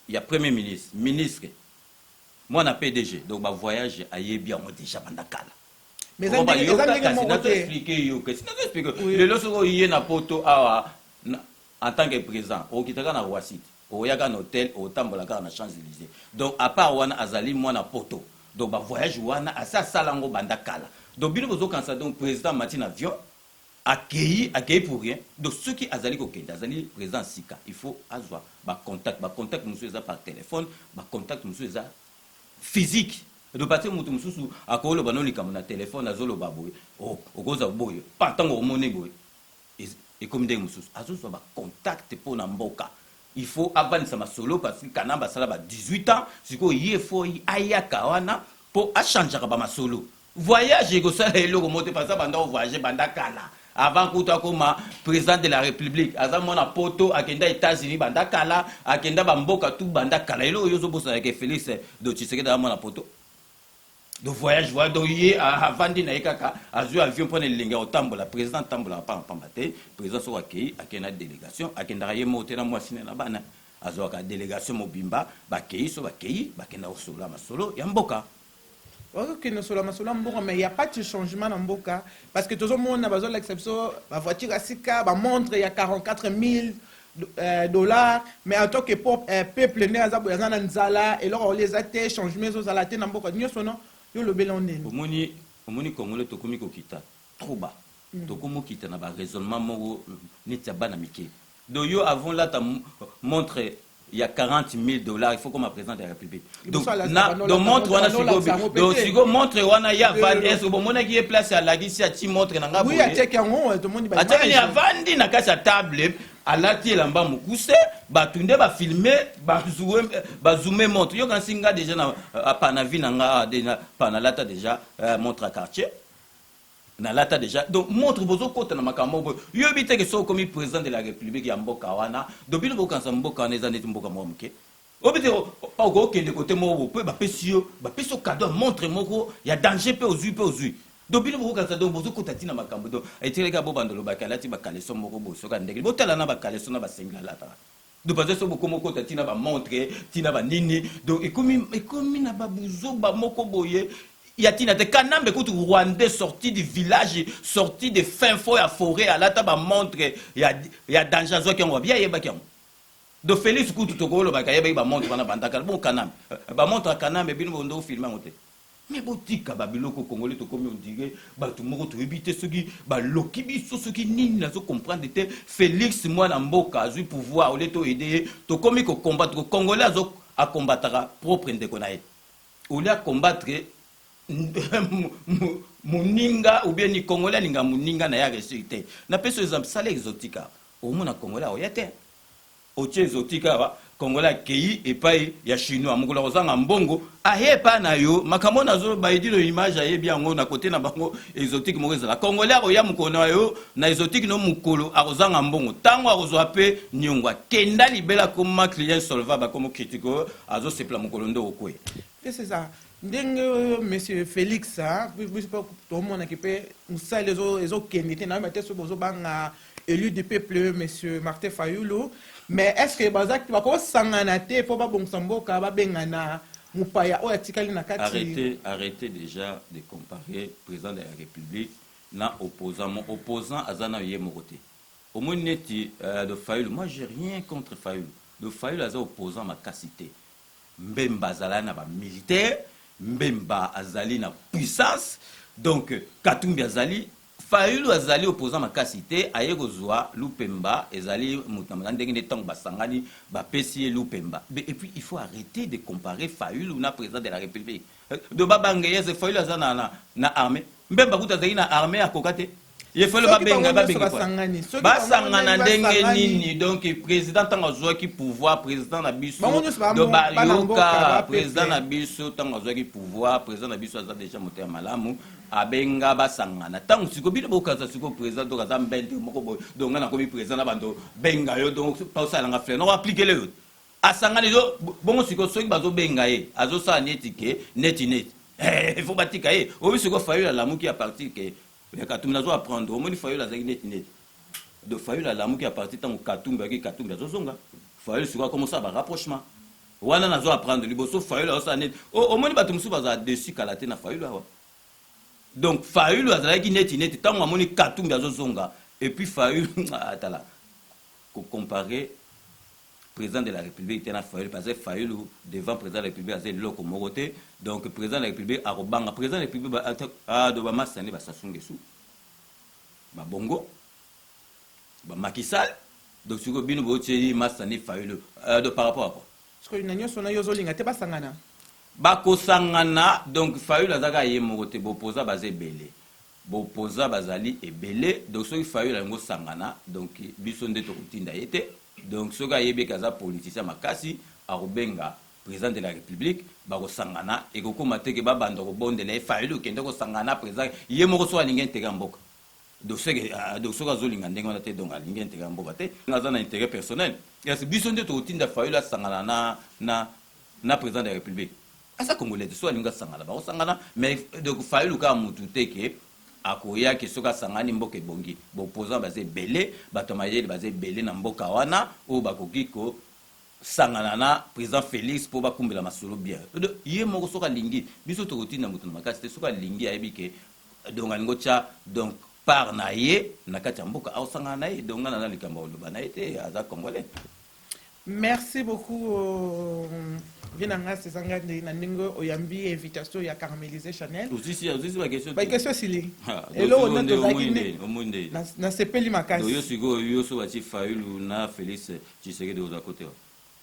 ya premier ministre, ministre, mwana PDG, donc bavoyage ayebi yango déjà banda kala. Mais eza ndenge moko te. Expliquer yo, kasi nazo expliquer. Lelo soki oye na Poto awa en tant que président, okitaka na Roissy, oyaka na hôtel, otambola kaka na Champs Élysées. Donc à part wana azali mwana Poto, donc bavoyage wana asi asala yango banda kala. Donc bino bozokanisa donc président mati na avion, akei, akei pour rien. Donc soki azali kokende, azali président sika, il faut azwa bacontact. Bacontact mosusu eza par téléphone, bacontact mosusu eza physique. Donc parce que moto mosusu akoloba no likambo na téléphone, azoloba boye, okozwa boye pa ntango omoni boye, ekomi ndenge mosusu. Azozwa bacontact mpo na mboka, il faut avandisa masolo, parce que kana basala ba 18 ans. Sikoyo ye fo ayaka wana mpo achangeaka bamasolo. Voyage ekosala eloko moko te, parce que banda ovoyage banda kala, avant kutu akoma président de la République. Aza mwana Poto, akenda États-Unis banda kala, akenda bamboka tu banda kala. Eloko oyo ozobosanaka, Félix de Tshisekedi aza mwana Poto. Donc voyage, voyage, donc ye avandi na ye kaka, azwi avion mpona elenge ya kotambola. Président atambolaka pamba pamba te. Président soki akei, akei na délégation, akendaka ye moko te na mwasi na bana, azwaka délégation mobimba, bakei. So bakei, bakenda kosolola masolo ya mboka. Okende solo masolo ya mboka, mais y a pas de changement na mboka, parce que tozomona bazolakisa biso bavoiture ya sika, bamontre ya 44 000 dollars, mais en tant que peuple nde aza boye, aza na nzala, eloko kolia eza te, changement ezozala te na mboka nyonso. No yo olobela ndeni? Omoni, omoni, Congolais tokomi kokita trop bas, tokomi okita na baraisonnement moko neti ya bana mike. Donc yo, avant lata montre ya 40 000 dollars, il faut comme président de la République. Donc na donc montre wana sikoyo, donc sikoyo montre wana ye avandi, est ce que bomonaki ye place alakisi ati montre na nga? Oui, atiaki yango, tomoni. Atiaki, avandi na kati ya table, alati elamba mokuse, bato nde bafilme, bazoome montre. Yo kasi nga déjà na pa na vie na nga déjà pa nalata déjà montre ya Cartier, nalata déjà. Donc montre, bozokota na makambo boye, yoyebi te ke soki okomi président de la République ya mboka wana, donc bino bokanisa mboka wana eza neti mboka moko moke. Oyebi te, okokende kote moko mpe bapesi yo cadeau ya montre moko ya danger, mpe ozwi, mpe ozwi. Donc bino bokokanisa, donc bozokota ntina makambo. Donc eteleka bobanda olobaki alati bacaleçon moko boye, soki andenge botala na bacaleçon na basengi alataka. Donc parce que so bokoma okota ntina bamontre, ntina banini, donc ekomi na babuzoba moko boye ya ntina te. Kanambe kutu, Rwandais sorti du village, sorti de fin fond ya forêt, alata bamontre ya danger. Azwaki yango wapi? Ayebaki yango. Donc Félix kutu tokolobaka ayebaki bamontre wana bandakala. Bon, Kanambe, bamontre ya Kanambe, bino bondo ofilme yango te. Me botika babiloko. Congolais tokomi ondire bato moko toyebi te soki baloki biso, soki nini, nazo comprendre te. Félix mwana mboka azwi pouvoir, olie toyede ye, tokomi kocombattre. Congolais azo akombataka propre ndeko na ye, olie acombattre moninga ou bien ni. Congolais alinga moninga na ye aréussir te. Napesi exemple, sala exotique awa, omona Congolais aoya te. Otie exotique awa, Congolais akeyi epai ya chinois, mokolo akozanga mbongo aye epai na yo. Makambo nazoloba edino image ayebi yango na kote na bango exotique moko ezala. Congolais akoya mokolo na yo na exotique no, mokolo akozanga mbongo, ntango akozwa mpe niongo, akenda libela, akoma client solvable, akoma critique oyo azosepela mokolo nde okweya. C'est ça, ndenge oyo monsieur Félix, biso mpe tomonaki mpe mosali ezokende te. Nayeba te soki bozobanga élu du peuple monsieur Martin Fayulu, mais est ce que bakosangana te mpo babongisa mboka, babengana mopaya oyo atikali na kati? Arrêtez, arrêtez déjà de comparer président de la République na opposant. Mon opposant aza na ye moko te. Omoni neti de Fayulu, moi j'ai rien contre Fayulu. De Fayulu aza opposant makasi te. Mbemba azalaki na bamilitaire, Mbemba azali na puissance, donc Katumbi azali, Fayulu azali opposant makasi te. Aye kozwa lupemba, ezali moto na ndenge nde ntango basangani bapesi ye lupemba. Et puis il faut arrêter de comparer Fayulu na président de la République. Do babange ye, Fayulu aza na armée, Mbemba kuta azalaki na armée, akoka te. Ye Fayulu babenga babenga basangana ndenge nini? Donc président, ntango azwaki pouvoir, président na biso, bayoka, président na biso ntango azwaki pouvoir, président na biso aza déjà moto ya malamu, abenga basangana. Ntango sikoyo bino bokaza sikoyo président, donc aza mbente moko boye, donc nga nakomi président na bando benga yo, donc osalanga frère noko aplikele yo, asangani bongo. Sikoyo soki bazobenga ye, azosala neti ke neti neti il faut batika ye. Oyo sikoyo Fayulu alamuki à partir ke ya Katumbi. Nazo apprendre, omoni, Fayulu azalaki neti neti de Fayulu alamuki à partir ntango Katumbi ayaki, Katumbi azozonga, Fayulu sikoyo akomosala barapprochement wana. Nazo apprendre, liboso Fayulu azosala neti, omoni, bato mosusu bazala dessus kala te na Fayulu awa. Donc Fayulu azalaki neti neti, ntango amoni Katumbi azozonga, et puis Fayulu atala kocomparer président de la République te na Fayulu, parce que Fayulu devant président de la République aza eloko moko te. Donc président de la République akobanga président de la République do bamasani baSassou Nguesso, babongo baMacky Sall. Donc sikoyo bino botieli masani Fayulu do par rapport à quoi? Sikoyo na nyonso na yo ozolinga te basangana? Bakosangana. Donc Fayulu aza kaka ye moko te, bopoza baza ebele, bopoza bazali ebele. Donc soki Fayulu alingi osangana, donc biso nde tokotinda ye te. Donc soki ayebi eke aza politicien makasi, akobenga président de la République, bakosangana. Ekokóma te ke babanda kobondela ye, Fayulu okende kosangana na président. Ye moko soki alingi intérêt ya mboka, donc soki azolinga ndenge wana te, donc alingi intérêt ya mboka te, aza na intérêt personnel. Kasi biso nde tokotinda Fayulu asangana na président de la République? Aza congolais te. So alingi asangana, bakosangana. Mais donc Fayulu kaka mutu te ke akoyaki soki asangani mboka ebongi. Boopposant baza ebele, bato ya mayele baza ebele na mboka wana oyo bakoki kosangana na président Félix mpo bakumbela masolo bien. Ye moko soki alingi, biso tokotinda moto na makasi te. Soki alingi, ayebi ke donc alingi otya donc part na ye na kati ya mboka, akosangana na ye. Donc nga naza likambo ya koloba na ye te, aza congolais. Merci beaucoup, vie na nga César Ngadi, na ndenge oyambi invitation ya Caramélisé Chanel. Osisi baquestion? Baquestion esili. Eloko nde tozalaki, nasepeli makasi. Yo sikoyo, yo so batie Fayulu na Félix Tshisekedi, oza kote wa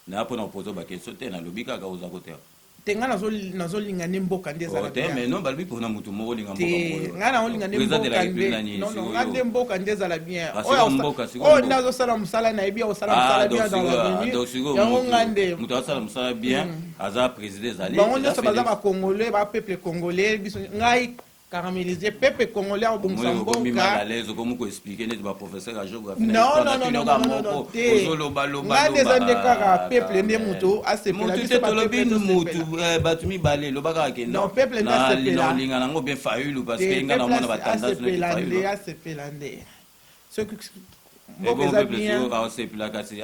na mpona kopoza baquestion te, nalobi kaka oza kote wa. Te, ngai nazolinga nde mboka nde ezala. Te, mais non, balobi mpona motu moko olinga. Te, ngai naolinga nde mboka nde, non, ngai nde mboka nde ezala bien. Oyo nde azosala mosala, nayebi akosala mosala bien dans l'avenir, yango ngai nde. Moto azosala mosala bien aza président, ezali. Bango nyonso baza bacongolais, bapeuple congolais. Biso, ngai caramélisé, peuple congolais akobongisa mboka. Okomi koexpliquer neti baprofesseur ya géographie. Non, non, non, non, te, ngai nde eza nde kaka peuple nde moto asepela. Biso tolobi mutu, bato mibale, loba kaka ke non, peuple nde asepela. Olinga nango bien Fayulu, parce que nga namona batendance. Asepela nde, asepela nde soki mboka eza bien. Asepela kasi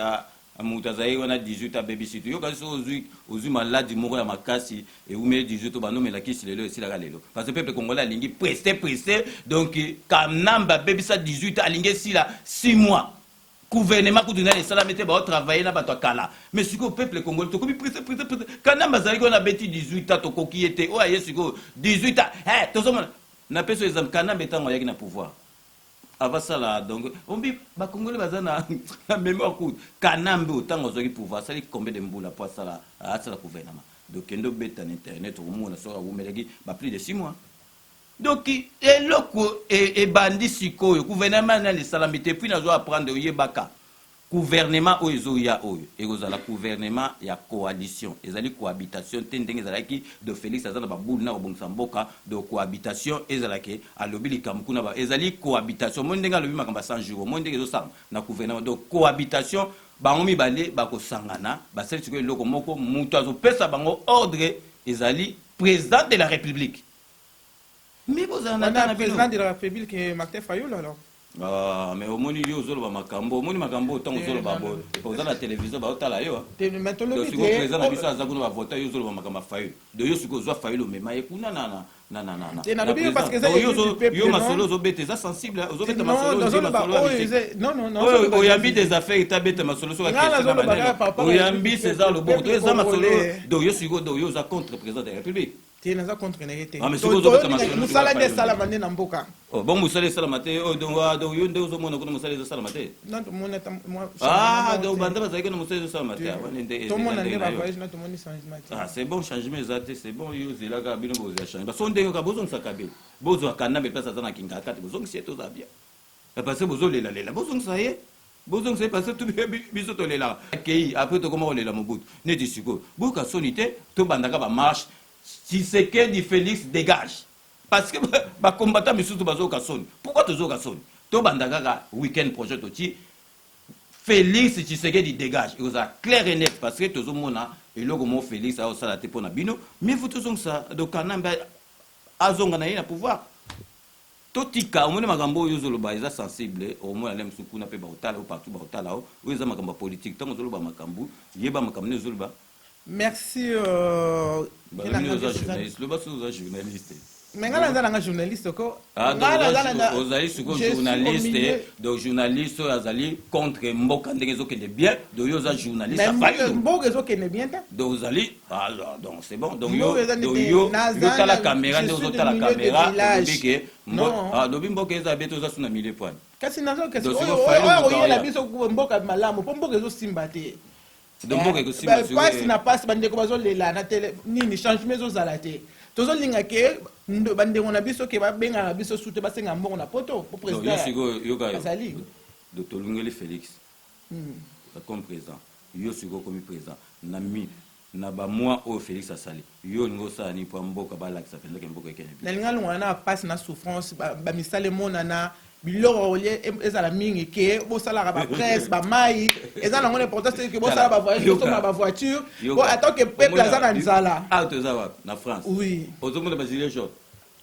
moto azali wana 18 abebisi tu. Yoka, soki ozwi maladi moko ya makasi, ewumeli 18, banomela kisi lelo, esilaka lelo, parce que peuple congolais alingi presse presse. Donc Kanambe abebisa 18, alingi esila 6 mois. Gouvernement kutu nani esalami te, baotravaille na bato ya kala. Mais sikoyo peuple congolais tokomi presse presse presse. Kanambe azalaki wana, abeti 18 ans, tokoki ye te. Oyo aye sikoyo 18 ans, tozomona. Napesi exemple, Kanambe ntango ayaki na pouvoir, avasala, donc ombi bakongoli baza na mémoire courte. Kanambe oyo ntango azwaki pouvoir, asali combien de mbula mpo asala gouvernement? Donc kende obeta na internet, okomona soki awumelaki ba plus de 6 mois. Donc eloko ebandi sikoyo, gouvernement nani esalami te. Puis nazo apprendre, oyebaka. Gouvernement oyo ezoya oyo ekozala gouvernement ya coalition, ezali cohabitation te ndenge ezalaki de Felix aza na ba boule na kobongisa mboka, de cohabitation ezala ke alobi likambo kuna ba ezali cohabitation, omoni ndenge alobi makambo ya 100 jours, omoni ndenge ezosalama na gouvernement, donc cohabitation bango mibale bakosangana basali sikoyo eloko moko, mutu azopesa bango ordre ezali president de la republique. Mais bozala na Wana na bino. President de la République Martin Fayulu alors. Ah, mais omoni yo ozoloba makambo, omoni makambo oyo ntango ozoloba boye oza na télévision baotala yo. Te, mais tolobi sikoyo te, président na biso aza kuna bavota, yo ozoloba makambo ya Fayulu, donc yo sikoyo ozwa Fayulu omema ye kuna na na na na na Te, nalobi na parce que président. eza Donc, yo élu du peuple, yo non? Masolo ozobeta eza sensible, ozobeta Non, masolo nde nazoloba masolo ya oyo mystique. Non, non, Oyo nazoloba oyambi des affaires etabeta masolo soki Nga akesena nazoloba banene. kaka par rapport à Oyambi élu du César peuple Loboko to eza masolo congolais. Donc yo sikoyo, donc yo oza contre président de la République. Te, naza contre na ye te. Ah, mais sikoyo ozobeta masolo Mosala nde sikoyo. esalama nde na mboka. Oh, bon, mosala esalama te. Oh, donc ah, donc yo nde ozomona kuna mosala ezosalama te. Non, tomoni ata Ah, changement donc te. banda bazalaki na mosala ezosalama te. Ah, wana nde Tomona eza nde ndenge na yo. bavoyage na tomoni changement te. Ah, c'est bon, changement eza te, c'est bon. Yo ozelaka, bino bozela changement so ndenge kaka bozongisa Kabila, bozwa Kanambe place aza na Kingakati, bozongisa ye, toza bien. Eh, parce que bozolelalela, bozongisa ye, bozongisa ye, parce que biso tolelaka akei, après tokoma kolela Mobutu. Neti sikoyo boyoka soni te, tobandaka bamarche Tshisekedi Félix dégage, parce que bacombattant misusu bazoyoka soni. Pourquoi tozoyoka soni? Tobanda kaka week-end projet, toti Félix Tshisekedi dégage, ekozala clair et net, parce que tozomona eloko moko Félix aosala te mpo na bino. Mieux vaut tozongisa, donc Kanambe azonga na ye na pouvoir, totika. Omoni makambo oyo ozoloba eza sensible, omona le mosusu kuna mpe baotala o partout, baotala o oyo eza makambo ya politique. Ntango ozoloba makambo, yeba makambo nde ozoloba. Merci. Balobi oza journaliste, loba soki oza journaliste. Mais nga naza nanga journaliste ko. Ah, donc Nga naza ozali sikoyo je suis au journaliste milieu. Donc journaliste oyo azali contre mboka ndenge ezokende bien, donc yo oza journaliste Mais afali. Mboka ezokende bien te. Donc ozali, ah, donc c'est bon, donc yo Mboka eza donc nete yo naza yo tala caméra je nde suis ozotala du milieu de caméra village. olobi ke Non. ah, lobi mboka eza bien te, oza su na milieu poani. Kasi nazokesi Donc, oyo sikoyo Fayulu oyo moto oyela aya. biso mboka malamu, mpo mboka ezosimba te. Donc mboka ekosimba sikoyo. Pasi na pasi, bandeko bazolela na tele nini, changement ezozala te. Tozolinga ke bandeko na biso ke babengaka biso su te, basenga mbongo na poto po Donc yo président sikoyo yoka yo azali. Donc tolungeli Félix comme président, yo sikoyo okomi président na mi na bamois oyo Félix asali, yo olingi osala nini mpo mboka balakisa mpenza ke mboka ekende bien? Nalinga longwana na pasi na souffrance, bamisala emonana, biloko olie ezala mingi, ke bosalaka bapresse, bamai eza nango na importance te, ke bosala bavoyage, Yoka. bosomba bavoiture, Yoka. po ata ke peuple aza na nzala. Awa toza wapi? Na France. Oui. Ozomona bagilets jaunes.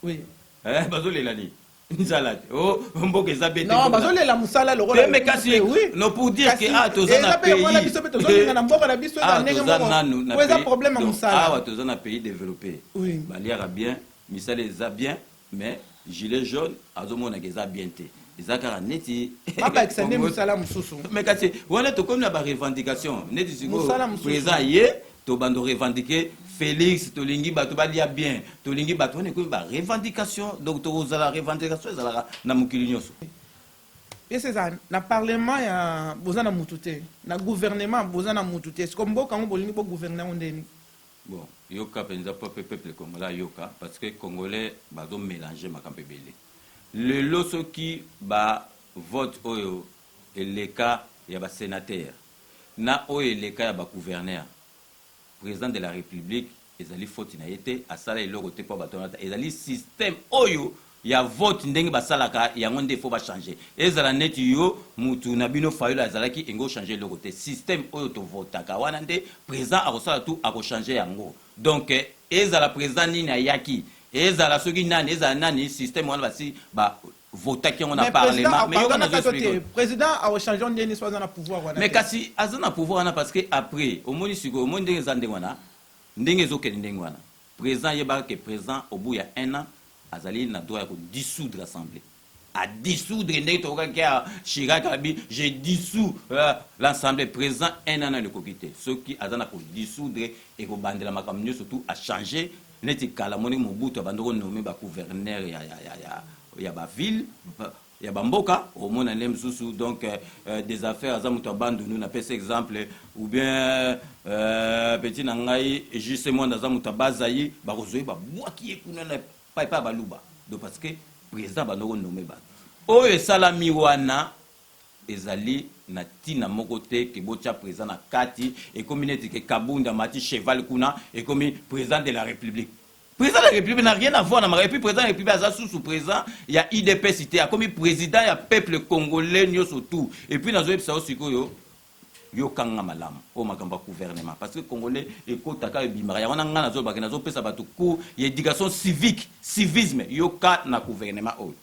Oui. Eh, bazolela nini? Nzala te? Oh, mboka eza bete. Non, bazolela mosala lokola Te, mais kasi oui. non, pour dire Kasi, que ah, toza eza na mpe wana pays biso mpe tozolinga na mboka na biso eza ah, ndenge toza moko nanu na po eza pays problème ya donc, mosala. Awa toza na pays développé, baliaka bien, misala eza bien, mais gilet jaune azomonaka eza bien te, eza kaka neti Babakisa nde mosala mosusu. Mais kasi wana tokomi na barevendication neti sikoyo Mosala mosusu. Président ye tobanda revendiquer Félix, tolingi bato balia bien, tolingi bato wana, ekomi barevendication. Donc tokozala revendication ezalaka na mokili nyonso. Ese eza na parlement ya boza na mutu te, na gouvernement boza na mutu te, siko mboka yango bolingi bogouverne yango ndeni? Bon, yoka mpenza, po pe peuple congolais ayoka, parce que Congolais bazomélange makambo ebele. Lelo soki bavote oyo eleka ya basénateur na oyo eleka ya bagouverneur, président de la République ezali faute na ye te, asala eloko te mpo bato wana te. Ezali système oyo ya vote ndenge basalaka yango nde faut bachange. Ezala neti yo mutu na bino Fayulu azalaki engo ochange eloko te. Système oyo tovotaka wana nde président akosala tu akochange yango. Donc ezala président nini ayaki, ezala soki nani, ezala nani, système wana basi bavotaki yango na Mais président parlement. Mais yoka, apardona nazo kato te. explique. Président aochange ndeni so aza na pouvoir wana Mais te? kasi aza na pouvoir wana parce que après omoni sikoyo, omoni ndenge eza, ndenge wana, ndenge ezokende, ndenge wana président ayebaka ke président au bout ya un an azali na droit ya kodissoudre assemblée, adissoudre ndenge tokokaki ya Chirac abi je dissous l'assemblée. Président un an nano ekoki te, soki aza na kodissoudre ekobandela makambo nyonso tu achange. Neti kala moni Mobutu abandi konommer bagouverneur ya baville, ya bamboka, omona nde mosusu. Donc des affaires aza moto ya Bandundu, napesa exemple, ou bien petit na ngai Juste Mwanda aza moto ya Bazai, bakozwa ye, babwaki ye kuna na epai epai ya Baluba. Donc parce que président bando konommer bato oyo esalami wana. Ezali na tina moko te ke botia president na kati, ekomi neti ke Kabund amati cheval kuna, ekomi president de la republique. President de la republique n'a rien à voir na makambo, et puis president de la republique aza susu president ya udps te, akomi president ya peuple congolais nioso tout. Et puis nazoyebisa yo sikoyo, yoka nga malamu, oyo makambo ya gouvernement, parce que congolais ekotaka ebimaka, yango wana nga nazoloba ke nazopesa bato cours ya education civique, civisme, yoka na gouvernement oyo.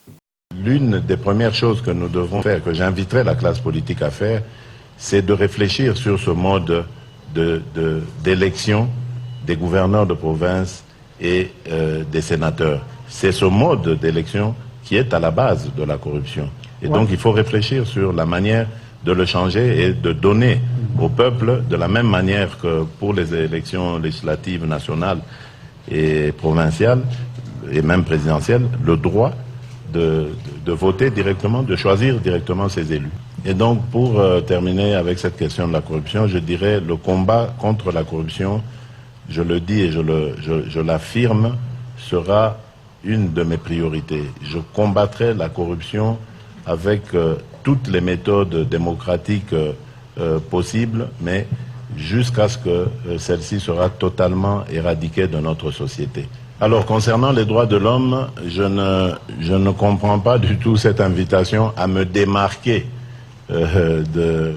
L'une des premières choses que nous devons faire, que j'inviterai la classe politique à faire, c'est de réfléchir sur ce mode d'élection de, des gouverneurs de province et euh, des sénateurs. C'est ce mode d'élection qui est à la base de la corruption. Et donc il faut réfléchir sur la manière de le changer et de donner au peuple, de la même manière que pour les élections législatives nationales et provinciales, et même présidentielles, le droit de, de, voter directement, de choisir directement ses élus. Et donc, pour euh, terminer avec cette question de la corruption, je dirais le combat contre la corruption, je le dis et je l'affirme, sera une de mes priorités. Je combattrai la corruption avec euh, toutes les méthodes démocratiques euh, possibles, mais jusqu'à ce que celle-ci sera totalement éradiquée de notre société. Alors, concernant les droits de l'homme, je ne, je ne comprends pas du tout cette invitation à me démarquer euh, de,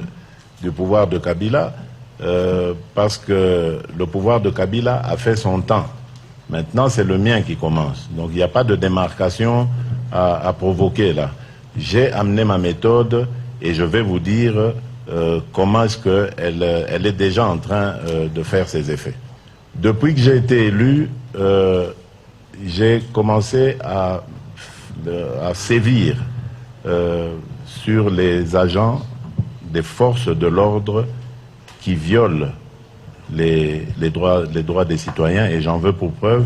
du pouvoir de Kabila, euh, parce que le pouvoir de Kabila a fait son temps. Maintenant, c'est le mien qui commence. Donc, il n'y a pas de démarcation à, à provoquer là. J'ai amené ma méthode et je vais vous dire euh, comment est-ce qu'elle elle est déjà en train euh, de faire ses effets. Depuis que j'ai été élu, euh, j'ai commencé à, à sévir euh, sur les agents des forces de l'ordre qui violent les, les, droits, les droits des citoyens et j'en veux pour preuve,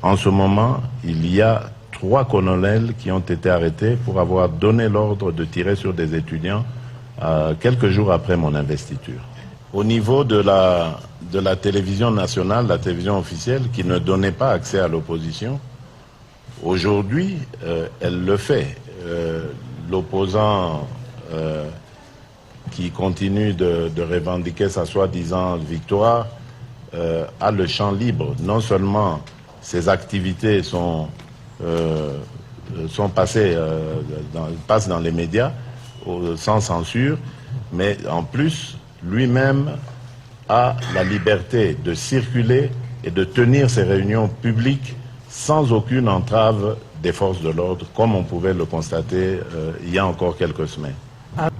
en ce moment, il y a trois colonels qui ont été arrêtés pour avoir donné l'ordre de tirer sur des étudiants euh, quelques jours après mon investiture. Au niveau de la, de la télévision nationale, la télévision officielle, qui ne donnait pas accès à l'opposition, aujourd'hui, euh, elle le fait. Euh, L'opposant euh, qui continue de, de revendiquer sa soi-disant victoire euh, a le champ libre. Non seulement ses activités sont, euh, sont passées, euh, dans, passent dans les médias sans censure, mais en plus, lui-même a la liberté de circuler et de tenir ses réunions publiques sans aucune entrave des forces de l'ordre, comme on pouvait le constater euh, il y a encore quelques semaines.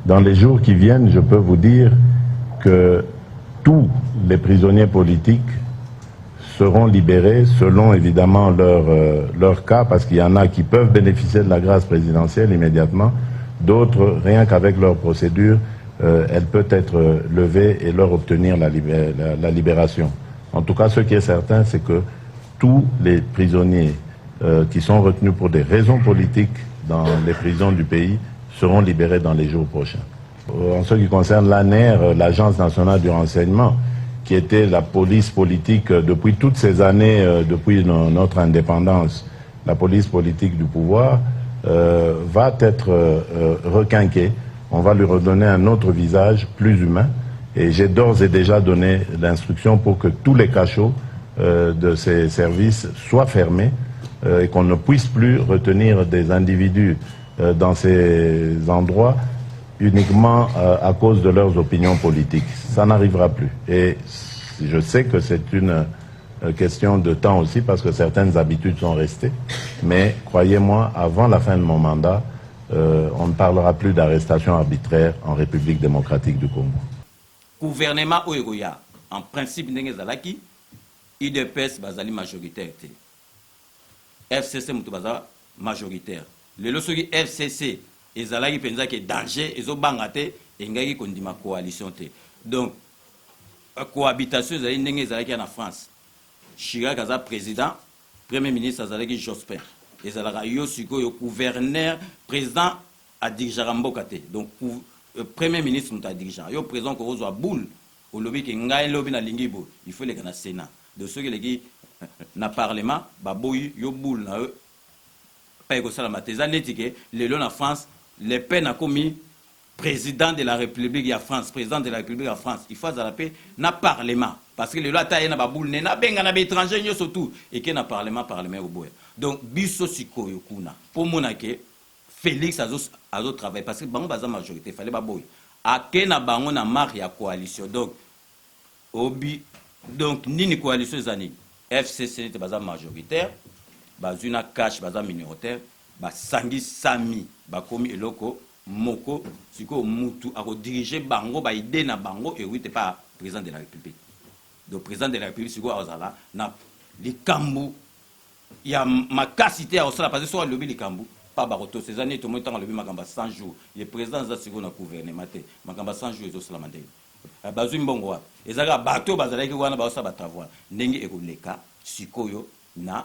Dans les jours qui viennent, je peux vous dire que tous les prisonniers politiques seront libérés selon évidemment leur, euh, leur cas, parce qu'il y en a qui peuvent bénéficier de la grâce présidentielle immédiatement, d'autres, rien qu'avec leur procédure, euh, elle peut être levée et leur obtenir la, la, la libération. En tout cas, ce qui est certain, c'est que tous les prisonniers euh, qui sont retenus pour des raisons politiques dans les prisons du pays seront libérés dans les jours prochains. Euh, en ce qui concerne l'ANR, l'Agence nationale du renseignement, qui était la police politique depuis toutes ces années, euh, depuis notre indépendance, la police politique du pouvoir, euh, va être euh, requinquée. On va lui redonner un autre visage plus humain. Et j'ai d'ores et déjà donné l'instruction pour que tous les cachots euh, de ces services soient fermés euh, et qu'on ne puisse plus retenir des individus euh, dans ces endroits uniquement euh, à cause de leurs opinions politiques. Ça n'arrivera plus. Et je sais que c'est une euh, question de temps aussi parce que certaines habitudes sont restées. Mais croyez-moi, avant la fin de mon mandat, euh, on ne parlera plus d'arrestation arbitraire en République démocratique du Congo. Gouvernement oyo ekoya, en principe ndenge ezalaki, udps bazali majoritaire te. FCC moto baza majoritaire. Lelo soki FCC ezalaki mpenza ke danger ezobanga te, engaki kondima coalition te. Donc cohabitation ezali ndenge ezalaki na France. Chirac aza président, premier ministre azalaki Jospin. Ezalaka yo sikoyo gouverneur, président adirigeaka mboka te. Donc euh, premier ministre moto adirigeaka. Yo président kokozwa boule olobi ke ngai lobi nalingi boye, il faut eleka na Sénat. Donc soki eleki na parlement baboyi yo boule na yo pa ekosalama te. Eza neti ke lelo na France Le Pen akomi Président de la République ya France, président de la République ya France, il faut azala mpe na parlement, parce que lelo ata ye na baboule ne nabenga na baétranger nyonso tout eke na parlement, parlement ekoboya. Donc biso sikoyo kuna mpo mona ke Félix azotravaille, parce que bango baza majorité, fallait baboya, ake na bango na marque ya coalition. Donc obi, donc nini coalition eza nini? FCC nete baza majoritaire, bazwi na cash, baza minoritaire, basangisami, bakomi eloko moko. Sikoyo mutu akodirige bango, baidées na bango ewi te pa président de la République. Donc président de la République sikoyo azala na likambo ya makasi te ya kosala, parce que soki alobi likambo pa bakotosa. Eza neti omoi ntango alobi makambo ya 100 jours, ye président aza sikoyo na gouvernement te. Makambo ya 100 jours ezosalama ndenge bazwi mbongo wapi? Eza kaka bato oyo bazalaki wana, bazosala batravaux wana. Ndenge ekoleka sikoyo na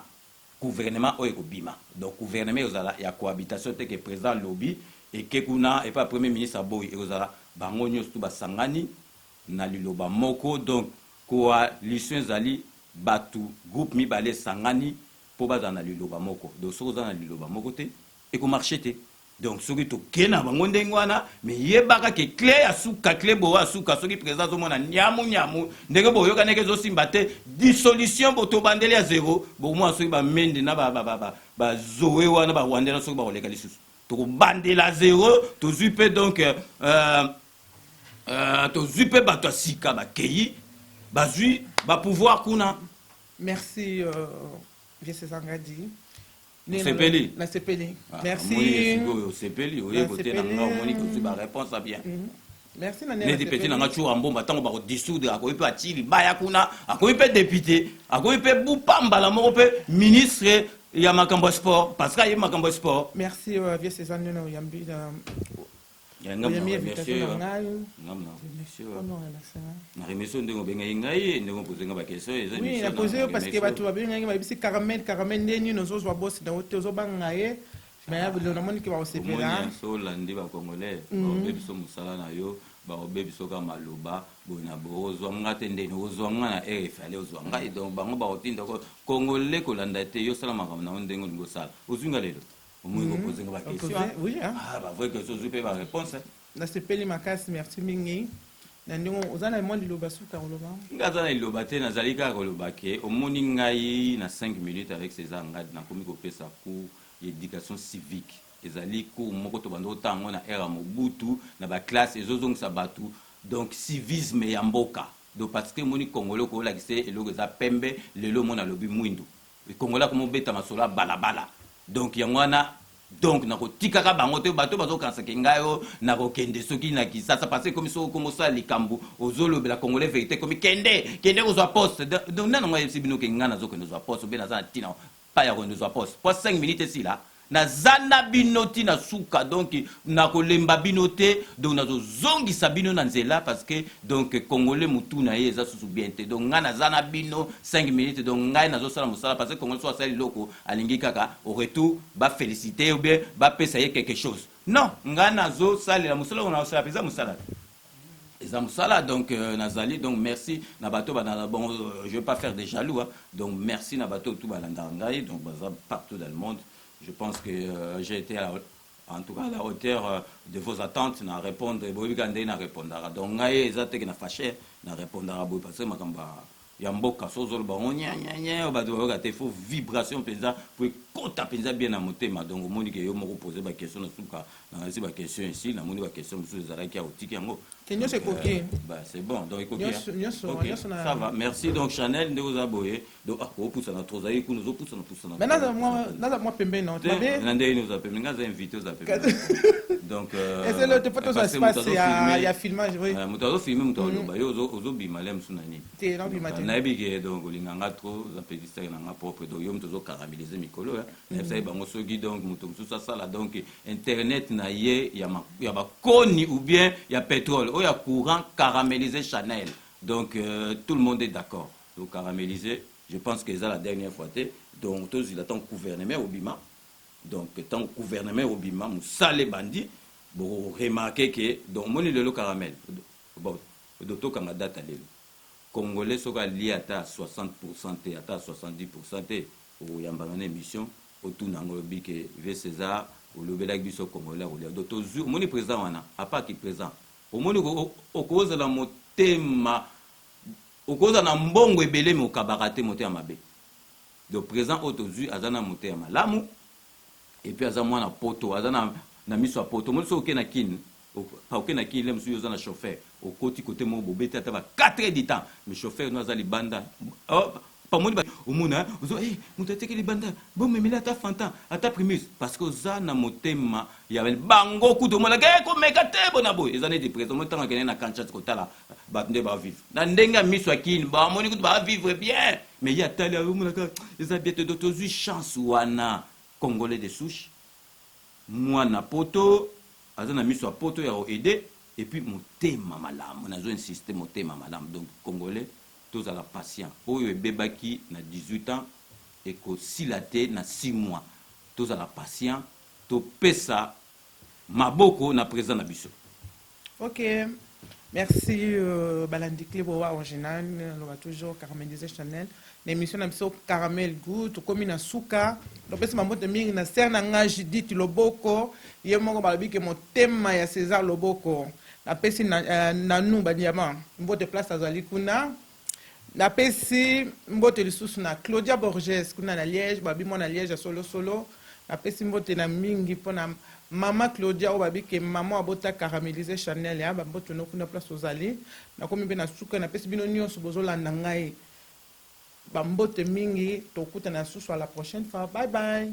gouvernement oyo ekobima, donc gouvernement ekozala ya cohabitation te, ke président alobi eke kuna epa premier ministre aboyi. Ekozala bango nyonso tu basangani na liloba moko. Donc coalition ezali bato, groupe mibale esangani mpo bazala na liloba moko. Donc soki oza na liloba moko te, ekomarche te. Donc soki tokei na bango ndenge wana, me yebaka ke clé ya suka, clé boyo ya suka, soki président azomona nyamu nyamu ndenge boyoka ndenge ezosimba te, dissolution, bo tobandeli ya zéro. Bomona soki bamende na bazoe wana, barwandais na soki bakoleka lisusu, tokobandela zéro. Tozwi mpe donc tozwi mpe bato ya sika, bakei bazwi bapouvoir kuna. Merci, vieux César Ngadi. Osepeli? Nasepeli. Merci. Sikoyo osepeli, oye kote na nga, omoni kozwi baréponse bien. Merci na neti peti nanga Tshoura Mbomba, ntango bakodissoudre, akoki mpe atili baya kuna, akoki mpe député, akoki mpe bupambala moko mpe ministre ya makambo ya sport, parce que ayebi makambo ya sport. Merci, vieux César Nene Oyambi. Oyambi invitation na ngai. Na remercie ndenge obengai ngai, ndenge opose nga baquestion. Eza Oui, napose yo parce que bato babengaki, bayebisi Caramel, Caramel nde nini, ozozwa bosi na yo te, ozobanga ye, mais namoni ke bakosepela. So olandi bacongolais, baobe biso mosala na yo, baobe biso kaka maloba boye na boye. Ozwa nga te ndeni ozwa nga na RFale, ozwa ngai. Donc bango bakotinda congolais kolanda te. Yo osala makambo na yo ndenge olingi osala. Ozwi nga lelo, omoni kopose nga baquestion, bavrai question, ozwi mpe baréponse. Nasepeli makasi, merci mingi na ndenge oza na mwa liloba suka koloba. Nga aza na liloba te, nazali kaka koloba ke omoni ngai na 5 minutes avec César Ngadi, nakomi kopesa cours ya éducation civique. Ezali cours moko tobanda kotanga yango na ère ya Mobutu na baclasse, ezozongisa bato donc civisme ya mboka. Donc parce que omoni congolais, okolakisa eloko eza pembe, lelo omoni alobi mwindu. Congolais akomobeta masolo ya balabala. Donc yango wana, donc nakotikaka bango te. Bato bazokanisaki ngai oyo nakokende soki na Kisasa, parce que ekomi soki okomosala likambo, ozolobela congolais vérité, ekomi kende kende kozwa poste. Donc nani ngo ayebisi bino ke ngai nazokende kozwa poste? Obe naza na ntina pa ya kokende kozwa poste po 5 minutes esila. Naza na bino ntina suka, donc nakolemba bino te. Donc nazozongisa bino na nzela, parce que donc congolais mutu na ye eza susu bien te. Donc ngai naza na bino 5 minutes. Donc ngai nazosala mosala, parce que congolais so asali eloko, alingi kaka au retour bafélicité ou bien bapesa ye quelque chose. Non, ngai nazosalela mosala oyo nazosala mpenza, mosala te, eza mosala. Donc nazali, donc merci na bato banala. Bon, je vais pas faire des jaloux, hein. Donc merci na bato tout balandaka ngai, donc baza partout dans le monde. Je pense que j'ai été en tout cas à la hauteur de vos attentes na répondre. Boyebi kaka ndenge na répondaka. Donc ngai eza teke na fâché, na répondaka boye, parce que makambo ya mboka, so ozoloba ngo nyanyanyan, bato bayoka te. Faut vibration mpenza po ekota mpenza bien na motema. Donc omoni ke yo moko pose baquestion, na suka nangasi baquestion esi namoni baquestion mosusu ezalaki ya otiki yango. Te, nyonso ekoki. Bah, c'est bon, donc ekoki. Ok, ça va, merci. Donc Chanel, ndenge oza boye, donc ah, opusana trop, ozali kuna, ozopusana pusana. Mais naza mwa pembeni na na ndenge nini oza pembeni? Nga aza invité, oza pembeni. Donc ezelo te, po tozwa espace ya filmage, oui. Moto azofilme, moto aloba, yo ozobima le mosu na nini? Te, nabima te. Nayebi ke donc olinga nga trop, oza petit sœur na nga propre. Donc yo moto ozocaraméliser mikolo, nayebisaki bango soki donc moto mosusu asala donc internet na ye ya bakoni ou bien ya pétrole oyo ya courant, caraméliser Chanel. Donc tout le monde est d'accord. Donc caraméliser, je pense que eza la dernière fois te. Donc tozwila ntango gouvernement obima. Donc ntango gouvernement obima, mosala ebandi, boremarke ke donc omoni lelo Caramel. Bon, donc tokanga date lelo. Congolais soki alie ata 60 te, ata 70 te, okoyambanga na émission, otuna yango, olobi ke vieux César. Olobelaki biso congolais akolia. Donc tozui, omoni president wana, à part ki president, omoni okozala motema, okozala na mbongo ebele mais okabaka te, motema mabe. Donc president oyo tozui aza na motema malamu et puis aza mwana poto, aza na na miso ya poto. Omoni soki oke na Kin, oke na Kin le mosusu yo oza na chauffeur, okoti kote moko bobeti ata ba 4 heures du temps, mais chauffeur no aza libanda. Oh, pamoni ba omona ozo eh moto atiki libanda bomemela ata fanta ata primus parce que oza na motema ya bango kutu omonaka eh, komeka te bona boye eza neti president omoni ntango akende na kanchas kotala bato nde bavivre na ndenge ya miso ya kini bamoni kutu bavivre bien mais ye atali omonaka eza bien te. Tozwi chance wana, congolais de souche, mwana poto, aza na miso ya poto ya koaider et puis motema malamu. Nazo insiste, motema malamu. Donc congolais, tozala patient. Oyo ebebaki na 18 ans ekosila te na 6 mois. Tozala patient, topesa maboko na président na biso. Ok, merci. Balandi Cleboa Original, aloba toujours Caramélisé Chanel na émission na biso Caramel Goût. Tokomi na suka. Topesi bambote mingi na sœur na nga Judith Loboko, ye moko balobi ke motema ya César Loboko. Napesi na, nanu badiama mbote place azali kuna. Napesi mbote lisusu na Claudia Borges kuna na Liège, babi mwana Liège ya solosolo. Napesi mbote na mingi mpona mama Claudia oyo babi ke mama abota Caramélisé Chanel ya bambote no kuna place ozali. Nakomi mpe na suka. Napesi bino nyonso bozolanda ngai bambote mingi. Tokutana susu à la prochaine fois. Bye bye.